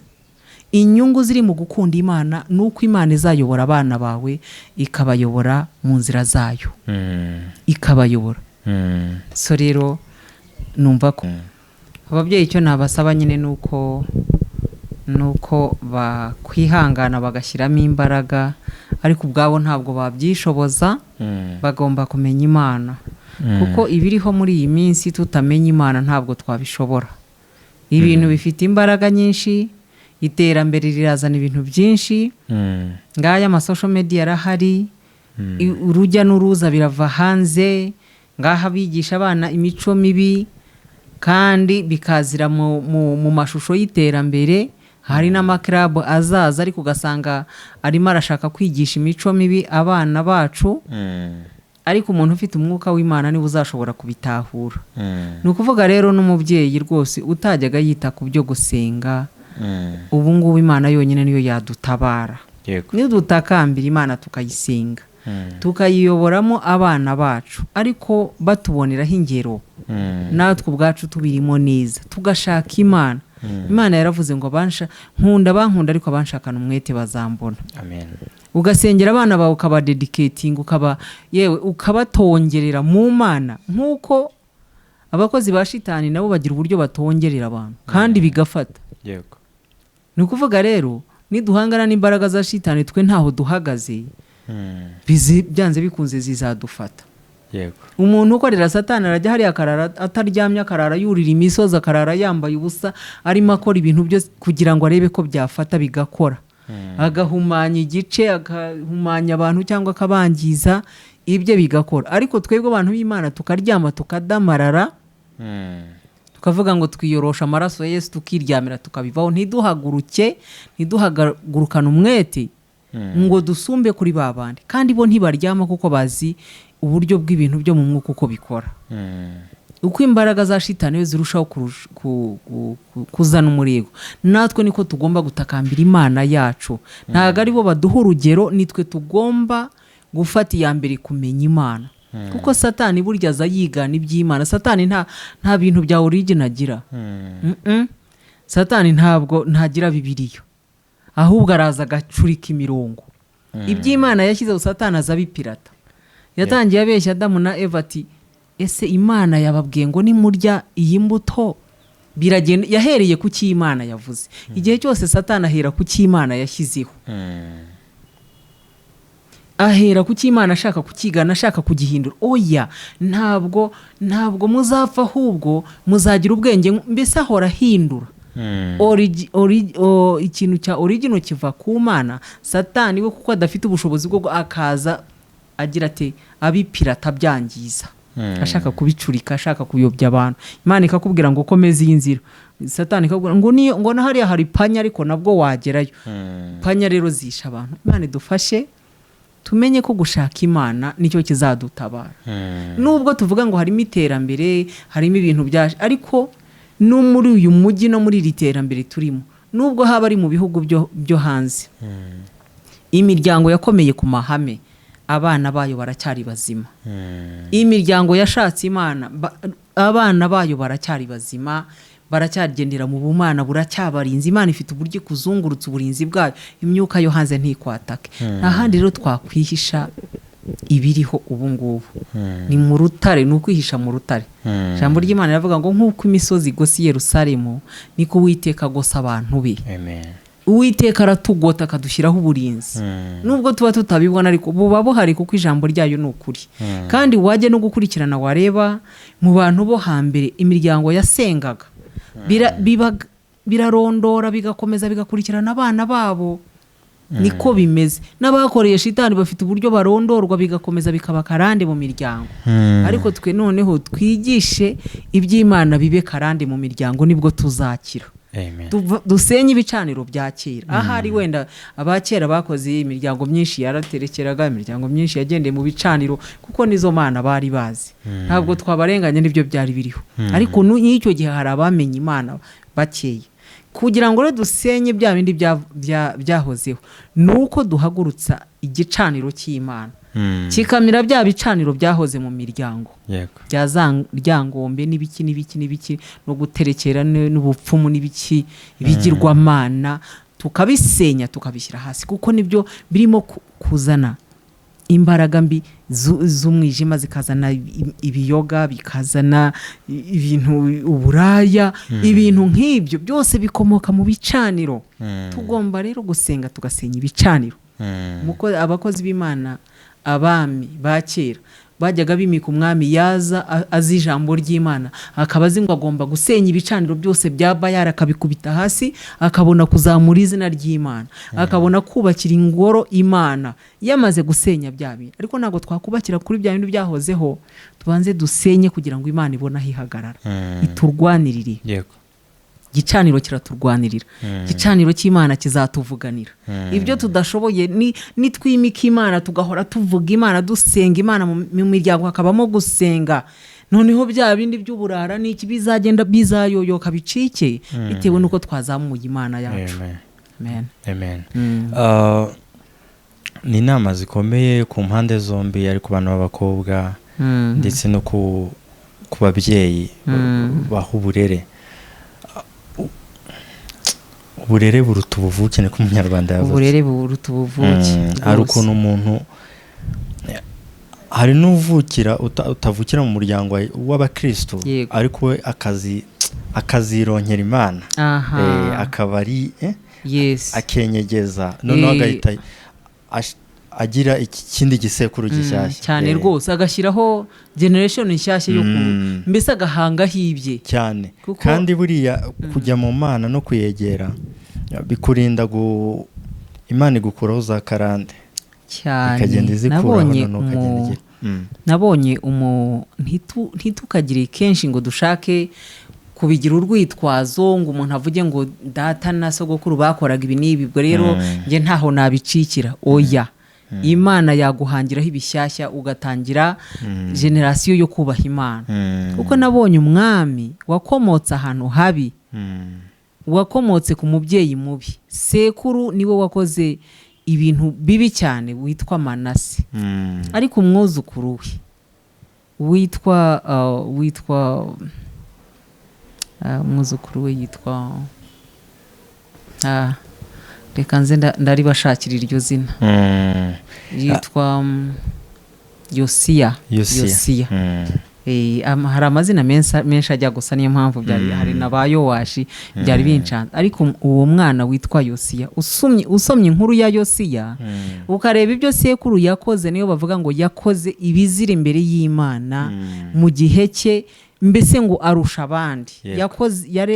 Inyungu ziri mu gukunda Imana ni uko Imana izayobora abana bawe, ikabayobora mu nzira zayo, ikabayobora. So rero numva ko ababyeyi icyo nabasaba nyine ni uko bakwihangana bagashyiramo imbaraga, ariko ubwabo ntabwo babyishoboza, bagomba kumenya Imana, kuko ibiriho muri iyi minsi tutamenya Imana ntabwo twabishobora. Ibintu bifite imbaraga nyinshi, iterambere rirazana ibintu byinshi, ngaya amasosho media arahari, urujya n'uruza birava hanze, ngaha bigisha abana imico mibi kandi bikazira mu mashusho y'iterambere. Hari n'amakarabu azaza ariko ugasanga arimo arashaka kwigisha imico mibi abana bacu, ariko umuntu ufite umwuka w'Imana niwe uzashobora kubitahura. Ni ukuvuga rero n'umubyeyi rwose utajyaga yita ku byo gusenga, ubu ngubu Imana yonyine niyo yadutabara. Nidutakambira Imana tukayisenga, tukayiyoboramo abana bacu, ariko batuboneraho ingero, natwe ubwacu tubirimo neza, tugashaka Imana. Imana yaravuze ngo nkunda abankunda, ariko abanshakana umwete bazambona. Amen. Ugasengera abana bawe, ukabadedicating, ukaba yewe ukabatongerera mu Mana, nk'uko abakozi ba shitani nabo bagira uburyo batongerera abantu kandi bigafata. Ni ukuvuga rero niduhangana n'imbaraga za shitani twe ntaho duhagaze, byanze bikunze zizadufata. Umuntu ukorera Satani arajya hariya akarara ataryamye, akarara yurira imisozi, akarara yambaye ubusa, arimo akora ibintu byose kugira ngo arebe ko byafata bigakora, agahumanya igice, agahumanya abantu cyangwa akabangiza, ibye bigakora. Ariko twebwe abantu b'Imana tukaryama tukadamarara, tukavuga ngo twiyorosha amaraso ya Yesu, tukiryamira tukabivaho, ntiduhaguruke, ntiduhagurukane umwete ngo dusumbe kuri ba bandi. Kandi bo ntibaryama kuko bazi uburyo bw'ibintu byo mu mwuka uko bikora. Uko imbaraga za shitani zirushaho kuzana umurego, natwe niko tugomba gutakambira Imana yacu. Ntabwo ari bo baduha urugero, nitwe tugomba gufata iya mbere kumenya Imana, kuko Satani burya aza yigana iby'Imana. Satani nta bintu bya origin agira. Satani ntabwo ntagira Bibiliya, ahubwo araza agacurika imirongo. Iby'Imana yashyizeho Satani aza abipirata. Yatangiye abeshya Adamu na Eva ati ese Imana yababwiye ngo nimurya iyi mbuto biragenda? Yahereye ku cyo Imana yavuze. Igihe cyose Satani ahera ku cyo Imana yashyizeho, ahera ku cyo Imana ashaka kukigana, ashaka kugihindura. Oya, ntabwo muzapfa, ahubwo muzagira ubwenge. Mbese ahora ahindura. Ikintu cya origino kiva ku Mana. Satani we kuko adafite ubushobozi bwo akaza agira ati abipirata, abyangiza, ashaka kubicurika, ashaka kuyobya abantu. Imana ikakubwira ngo komeza iyi nzira, Satani ikakubwira ngo niyo ngo na hariya hari panya, ariko nabwo wagerayo. Panya rero zisha abantu. Imana idufashe tumenye ko gushaka Imana nicyo kizadutabara. Nubwo tuvuga ngo harimo iterambere, harimo ibintu byaje, ariko no muri uyu mujyi no muri iri terambere turimo, nubwo haba ari mu bihugu byo hanze, imiryango yakomeye ku mahame, abana bayo baracyari bazima. Imiryango yashatse Imana, abana bayo baracyari bazima, baracyagendera mu bumana, buracyabarinze. Imana ifite uburyo ikuzungurutsa uburinzi bwayo, imyuka yo hanze ntikwatake. Nta handi rero twakwihisha ibiriho ubu ngubu, ni mu rutare, ni ukwihisha mu rutare. Ijambo ry'Imana riravuga ngo nk'uko imisozi igose i Yerusalemu, niko Uwiteka agosa abantu be. Amen. Uwiteka aratugota akadushyiraho uburinzi, nubwo tuba tutabibona, ariko buba buhari kuko ijambo ryayo ni ukuri. Kandi wajya no gukurikirana, wareba mu bantu bo hambere, imiryango yasengaga birarondora, bigakomeza bigakurikirana abana babo. Niko bimeze n'abakoreye shitani, bafite uburyo barondorwa bigakomeza bikaba karande mu miryango. Ariko twe noneho twigishe iby'Imana bibe karande mu miryango, nibwo tuzakira. Amen. Dusenye ibicaniro bya kera. Ahari wenda abakera bakoze, imiryango myinshi yaraterekeraga, imiryango myinshi yagendeye mu bicaniro kuko nizo mana bari bazi. Ntabwo twabarenganya, nibyo byari biriho. Ariko n'icyo gihe hari abamenye Imana bakeya. Kugira ngo rero dusenye bya bindi byahozeho, ni uko duhagurutsa igicaniro cy'Imana, kikamira bya bicaniro byahoze mu miryango, bya Ryangombe n'ibiki n'ibiki n'ibiki, no guterekera n'ubupfumu n'ibiki, ibigirwamana. Tukabisenya, tukabishyira hasi, kuko nibyo birimo kuzana imbaraga mbi z'umwijima, zikazana ibiyoga, bikazana ibintu, uburaya, ibintu nk'ibyo byose bikomoka mu bicaniro. Tugomba rero gusenga, tugasenya ibicaniro. Abakozi b'Imana, abami ba kera bajyaga bimika umwami, yaza azi ijambo ry'Imana, akaba azi ngo agomba gusenya ibicaniro byose bya Bayari, akabikubita hasi, akabona kuzamura izina ry'Imana, akabona kubakira ingoro Imana yamaze gusenya bya bintu. Ariko ntabwo twakubakira kuri bya bintu byahozeho. Tubanze dusenye kugira ngo Imana ibone aho ihagarara, iturwanirire. Igicaniro kiraturwanirira, igicaniro cy'Imana kizatuvuganira ibyo tudashoboye. Nitwimika Imana, tugahora tuvuga Imana, dusenga Imana, mu miryango hakabamo gusenga, noneho bya bindi by'uburara n'iki bizagenda bizayoyoka, bicike, bitewe n'uko twazamuye Imana yacu. Amen. Amen. Amen. Ni inama zikomeye ku mpande zombi, ari ku bantu b'abakobwa ndetse no ku babyeyi baha uburere. Uburere buruta ubuvuke, niko Umunyarwanda yavuze. Uburere buruta ubuvuke. Hari Rwose. ukuntu umuntu, hari n'uvukira utavukira mu muryango w'abakristo, ariko we akazironkera Imana. Akaba ari akenyegeza, noneho agahita agira ikindi gisekuru gishyashya. Cyane rwose, agashyiraho generation nshyashya yo ku mbese agahangaho ibye. Cyane. Kandi buriya kujya mu Mana no kuyegera bikurinda Imana igukuraho za karande, ikagenda izikuraho, noneho ukagenda igira. Nabonye ntitukagire kenshi ngo dushake kubigira urwitwazo, ngo umuntu avuge ngo data na sogokuru bakoraga ibi n'ibi, ubwo rero njye ntaho nabicikira. Oya, Imana yaguhangiraho ibishyashya, ugatangira generation yo kubaha Imana. Kuko nabonye umwami wakomotse ahantu habi, wakomotse ku mubyeyi mubi, sekuru niwe wakoze ibintu bibi cyane, witwa Manase. Ariko umwuzukuru we witwa umwuzukuru we yitwa, reka nze ndaribashakira iryo zina. Yitwa Yosiya. Yosiya. Yosiya. Hari amazina menshi ajya gusa, niyo mpamvu byari hari na ba Yowashi, byari bincanze. Ariko uwo mwana witwa Yosiya, usomye inkuru ya Yosiya, ukareba ibyo sekuru yakoze, niyo bavuga ngo yakoze ibizira imbere y'Imana mu gihe cye, mbese ngo arusha abandi.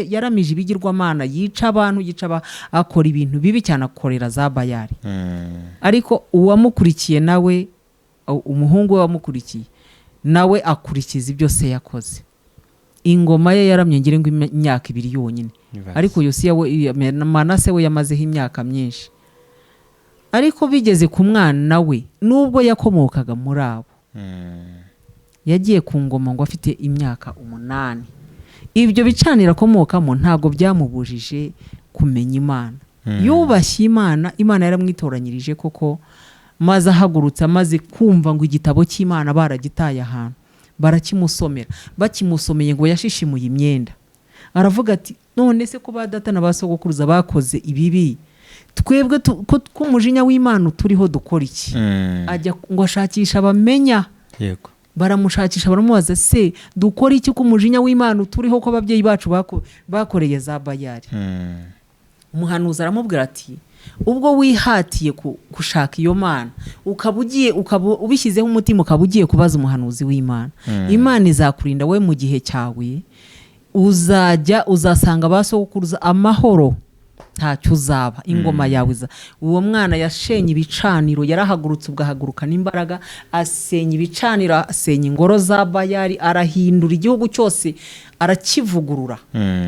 Yaramije ibigirwamana, yica abantu, akora ibintu bibi cyane, akorera za Bayari. Ariko uwamukurikiye nawe, umuhungu we wamukurikiye nawe akurikiza ibyo se yakoze. Ingoma ye yaramye ngira ngo imyaka 2 yonyine. Nibaze. Ariko Yosiya we, Manase we yamazeho imyaka myinshi. Ariko bigeze ku mwana we, nubwo yakomokaga muri abo, yagiye ku ngoma ngo afite imyaka 8. Ibyo bicaniro akomokamo ntabwo byamubujije kumenya Imana. Yubashye Imana, Imana yaramwitoranyirije koko, maze ahagurutse amaze kumva ngo igitabo cy'Imana baragitaye ahantu, barakimusomera. Bakimusomeye ngo yashishimuye imyenda, aravuga ati none se ko ba data na ba sogokuruza bakoze ibibi, twebwe ko umujinya w'Imana turiho dukora iki? Ajya ngo ashakisha abamenya. Baramushakisha, baramubaza se dukora iki ko umujinya w'Imana turiho, ko ababyeyi bacu bakoreye za Bayari? Umuhanuzi aramubwira ati ubwo wihatiye gushaka iyo Mana, ukaba ugiye, ukaba ubishyizeho umutima, ukaba ugiye kubaza umuhanuzi w'Imana, Imana izakurinda we mu gihe cyawe, uzajya uzasanga ba sogokuruza amahoro, ntacyo uzaba, ingoma yawe iza. Uwo mwana yashenye ibicaniro, yarahagurutse, ubwo ahaguruka n'imbaraga, asenya ibicaniro, asenya ingoro za Bayari, arahindura igihugu cyose, arakivugurura.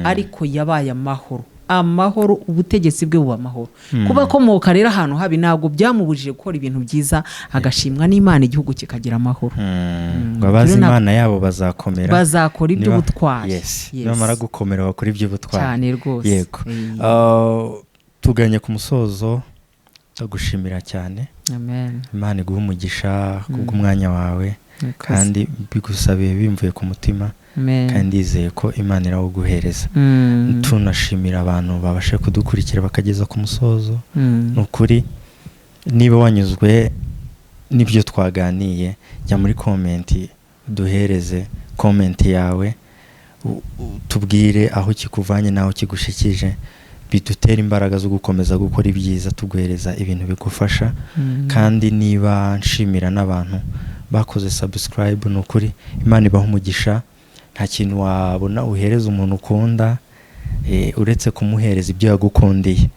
Ariko yabaye amahoro, amahoro, ubutegetsi bwe buba amahoro. Kuba akomoka rero ahantu habi ntabwo byamubujije gukora ibintu byiza, agashimwa n'Imana, igihugu kikagira amahoro. Ngo abazi Rero Imana yabo bazakomera, bazakora iby'ubutwari. Nibamara gukomera bakora iby'ubutwari. Cyane rwose. Yego. Tuganye ku musozo, ndagushimira cyane. Amen. Imana iguhe umugisha kubw'umwanya wawe. Kandi bigusabiye bimvuye ku mutima. Amen. Kandi ndizeye ko Imana irawuguhereza. Tunashimira abantu babashe kudukurikira bakageza ku musozo. Ni ukuri niba wanyuzwe n'ibyo twaganiye, jya muri comment, duhereze comment yawe, tubwire aho kikuvanye n'aho kigushikije, bidutera imbaraga zo gukomeza gukora ibyiza, tuguhereza ibintu bigufasha. Kandi niba nshimira n'abantu bakoze subscribe, ni ukuri Imana ibaha umugisha. Nta kintu wabona uhereza umuntu ukunda, uretse kumuhereza ibyo yagukundiye.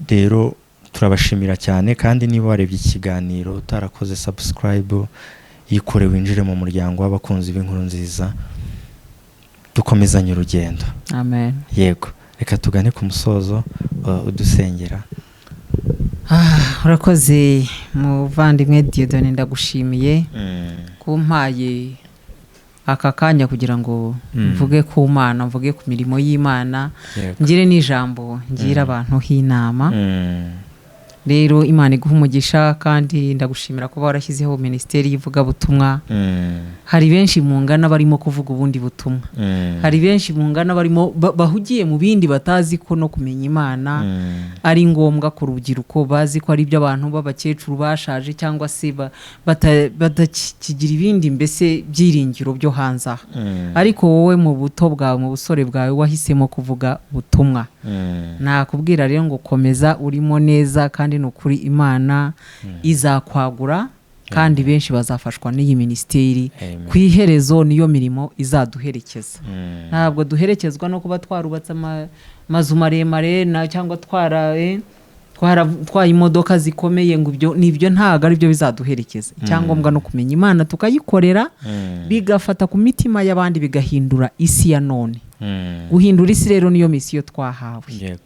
Rero turabashimira cyane. Kandi niba warebye ikiganiro utarakoze subscribe, yikore winjire mu muryango w'abakunzi b'inkuru nziza, dukomezanye urugendo. Amen. Yego, reka tugane ku musozo, udusengera. Urakoze muvandimwe Dieudonné, ndagushimiye kumpaye aka kanya kugira ngo mvuge ku Mana, mvuge ku mirimo y'Imana, ngire n'ijambo ngira abantu h'inama. Rero Imana iguha umugisha, kandi ndagushimira kuba warashyizeho minisiteri y'ivugabutumwa. Hari benshi mungana barimo kuvuga ubundi butumwa. Hari benshi mungana barimo bahugiye mu bindi, batazi ko no kumenya Imana ari ngombwa ku rubyiruko, bazi ko ari ibyo abantu b'abakecuru bashaje cyangwa se batakigira ibindi mbese byiringiro byo hanze aha. Ariko wowe mu buto bwawe, mu busore bwawe, wahisemo kuvuga ubutumwa. Nakubwira rero ngo komeza urimo neza, kandi ni ukuri Imana izakwagura, kandi benshi bazafashwa n'iyi minisiteri. Amen. Ku iherezo niyo mirimo izaduherekeza. Ntabwo duherekezwa no kuba twarubatse amazu maremare na cyangwa twaye imodoka zikomeye, ngo ibyo nibyo, ntabwo ari byo bizaduherekeza. Icyangombwa no kumenya Imana tukayikorera, bigafata ku mitima y'abandi, bigahindura isi ya none. Guhindura isi rero niyo misiyo twahawe.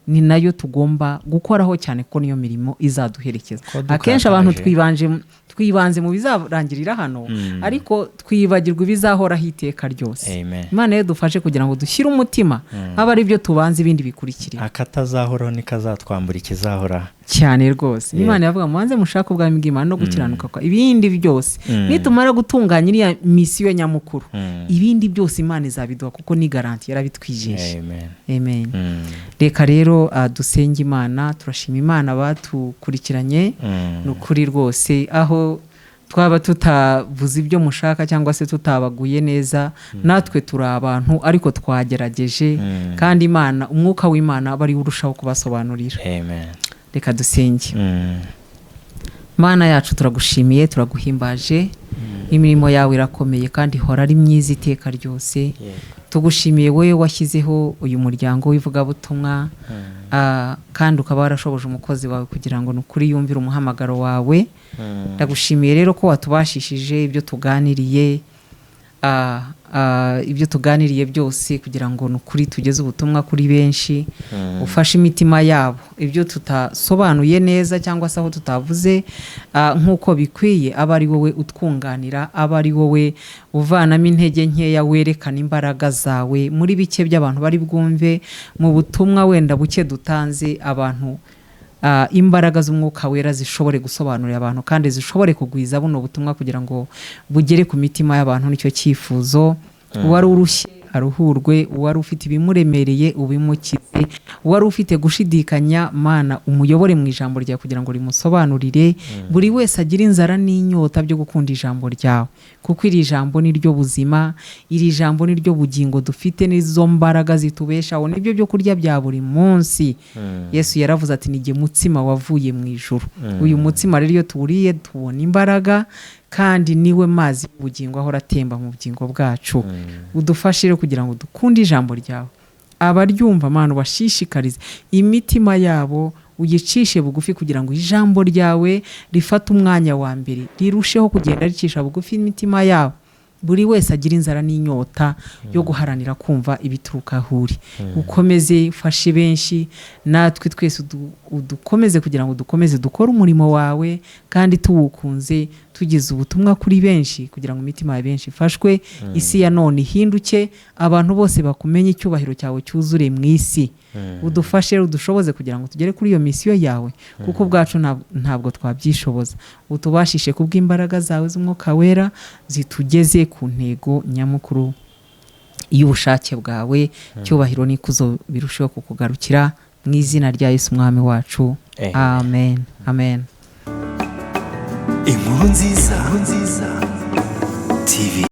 Ni nayo tugomba gukoraho cyane, kuko niyo mirimo izaduherekeza. Ko Akenshi abantu dukataje. Twibanze mu bizarangirira hano, ariko twibagirwa ibizahoraho iteka ryose. Amen. Imana rero dufashe kugira ngo dushyire umutima aba ari byo tubanza, ibindi bikurikire. Akatazahoraho nikazatwambura ikizahoraho. Cyane rwose. Imana yavuga, mubanze mushake ubwami bw'Imana no gukiranuka kwa ibindi byose. Nitumara gutunganya iriya misiyo nyamukuru, ibindi byose Imana izabiduha, kuko ni garanti, yarabitwijeje. Amen. Amen. Reka rero dusenge Imana. Turashima Imana batukurikiranye. Ni ukuri rwose, aho twaba tutavuze ibyo mushaka cyangwa se tutabaguye neza, natwe turi abantu, ariko twagerageje. Kandi Imana, umwuka w'Imana aba ariwe urushaho kubasobanurira. Amen. Reka dusenge. Mana yacu, turagushimiye, turaguhimbaje. Imirimo yawe irakomeye kandi ihora ari myiza iteka ryose. Tugushimiye wowe washyizeho uyu muryango w'ivugabutumwa, kandi ukaba warashoboje umukozi wawe kugira ngo ni ukuri yumvire umuhamagaro wawe. Ndagushimiye rero ko watubashishije ibyo tuganiriye, ibyo tuganiriye byose, kugira ngo ni ukuri tugeze ubutumwa kuri benshi, ufashe imitima yabo. Ibyo tutasobanuye neza cyangwa se aho tutavuze nk'uko bikwiye, aba ari wowe utwunganira, aba ari wowe uvanamo intege nkeya, werekana imbaraga zawe muri bike by'abantu bari bwumve mu butumwa wenda buke dutanze. Abantu, imbaraga z'umwuka wera zishobore gusobanurira abantu kandi zishobore kugwiza buno butumwa kugira ngo bugere ku mitima y'abantu. Nicyo cyifuzo. Uwari urushye aruhurwe, uwari ufite ibimuremereye ubimukize, uwari ufite gushidikanya, Mana umuyobore mu ijambo ryawe kugira ngo rimusobanurire. Buri wese agire inzara n'inyota byo gukunda ijambo ryawe, kuko iri jambo ni ryo buzima, iri jambo ni ryo bugingo dufite, n'izo mbaraga zitubeshaho, nibyo byo kurya bya buri munsi. Yesu yaravuze ati, "Ni jye mutsima wavuye mu ijuru." Uyu mutsima rero iyo tuwuriye tubona imbaraga, kandi niwe mazi y'ubugingo ahora atemba mu bugingo bwacu. Udufashe rero kugira ngo dukunde ijambo ryawe. Abaryumva, Mana, ubashishikarize imitima yabo, uyicishe bugufi kugira ngo ijambo ryawe rifate umwanya wa mbere, rirusheho kugenda ricisha bugufi imitima yabo. Buri wese agira inzara n'inyota yo guharanira kumva ibituruka aho uri. Ukomeze ufashe benshi, natwe twese udukomeze kugira ngo dukomeze dukore umurimo wawe kandi tuwukunze. Tugeze ubutumwa kuri benshi kugira ngo imitima ya benshi ifashwe, isi ya none ihinduke, abantu bose bakumenye, icyubahiro cyawe cyuzure mu isi. Udufashe, udushoboze kugira ngo tugere kuri iyo misiyo yawe, kuko ubwacu ntabwo twabyishoboza. Utubashishe kubw'imbaraga zawe z'Umwuka Wera zitugeze ku ntego nyamukuru y'ubushake bwawe. Cyubahiro n'ikuzo birusheho kukugarukira mu izina rya Yesu Umwami wacu. Amen. Amen, amen. Inkuru nziza, Inkuru Nziza TV.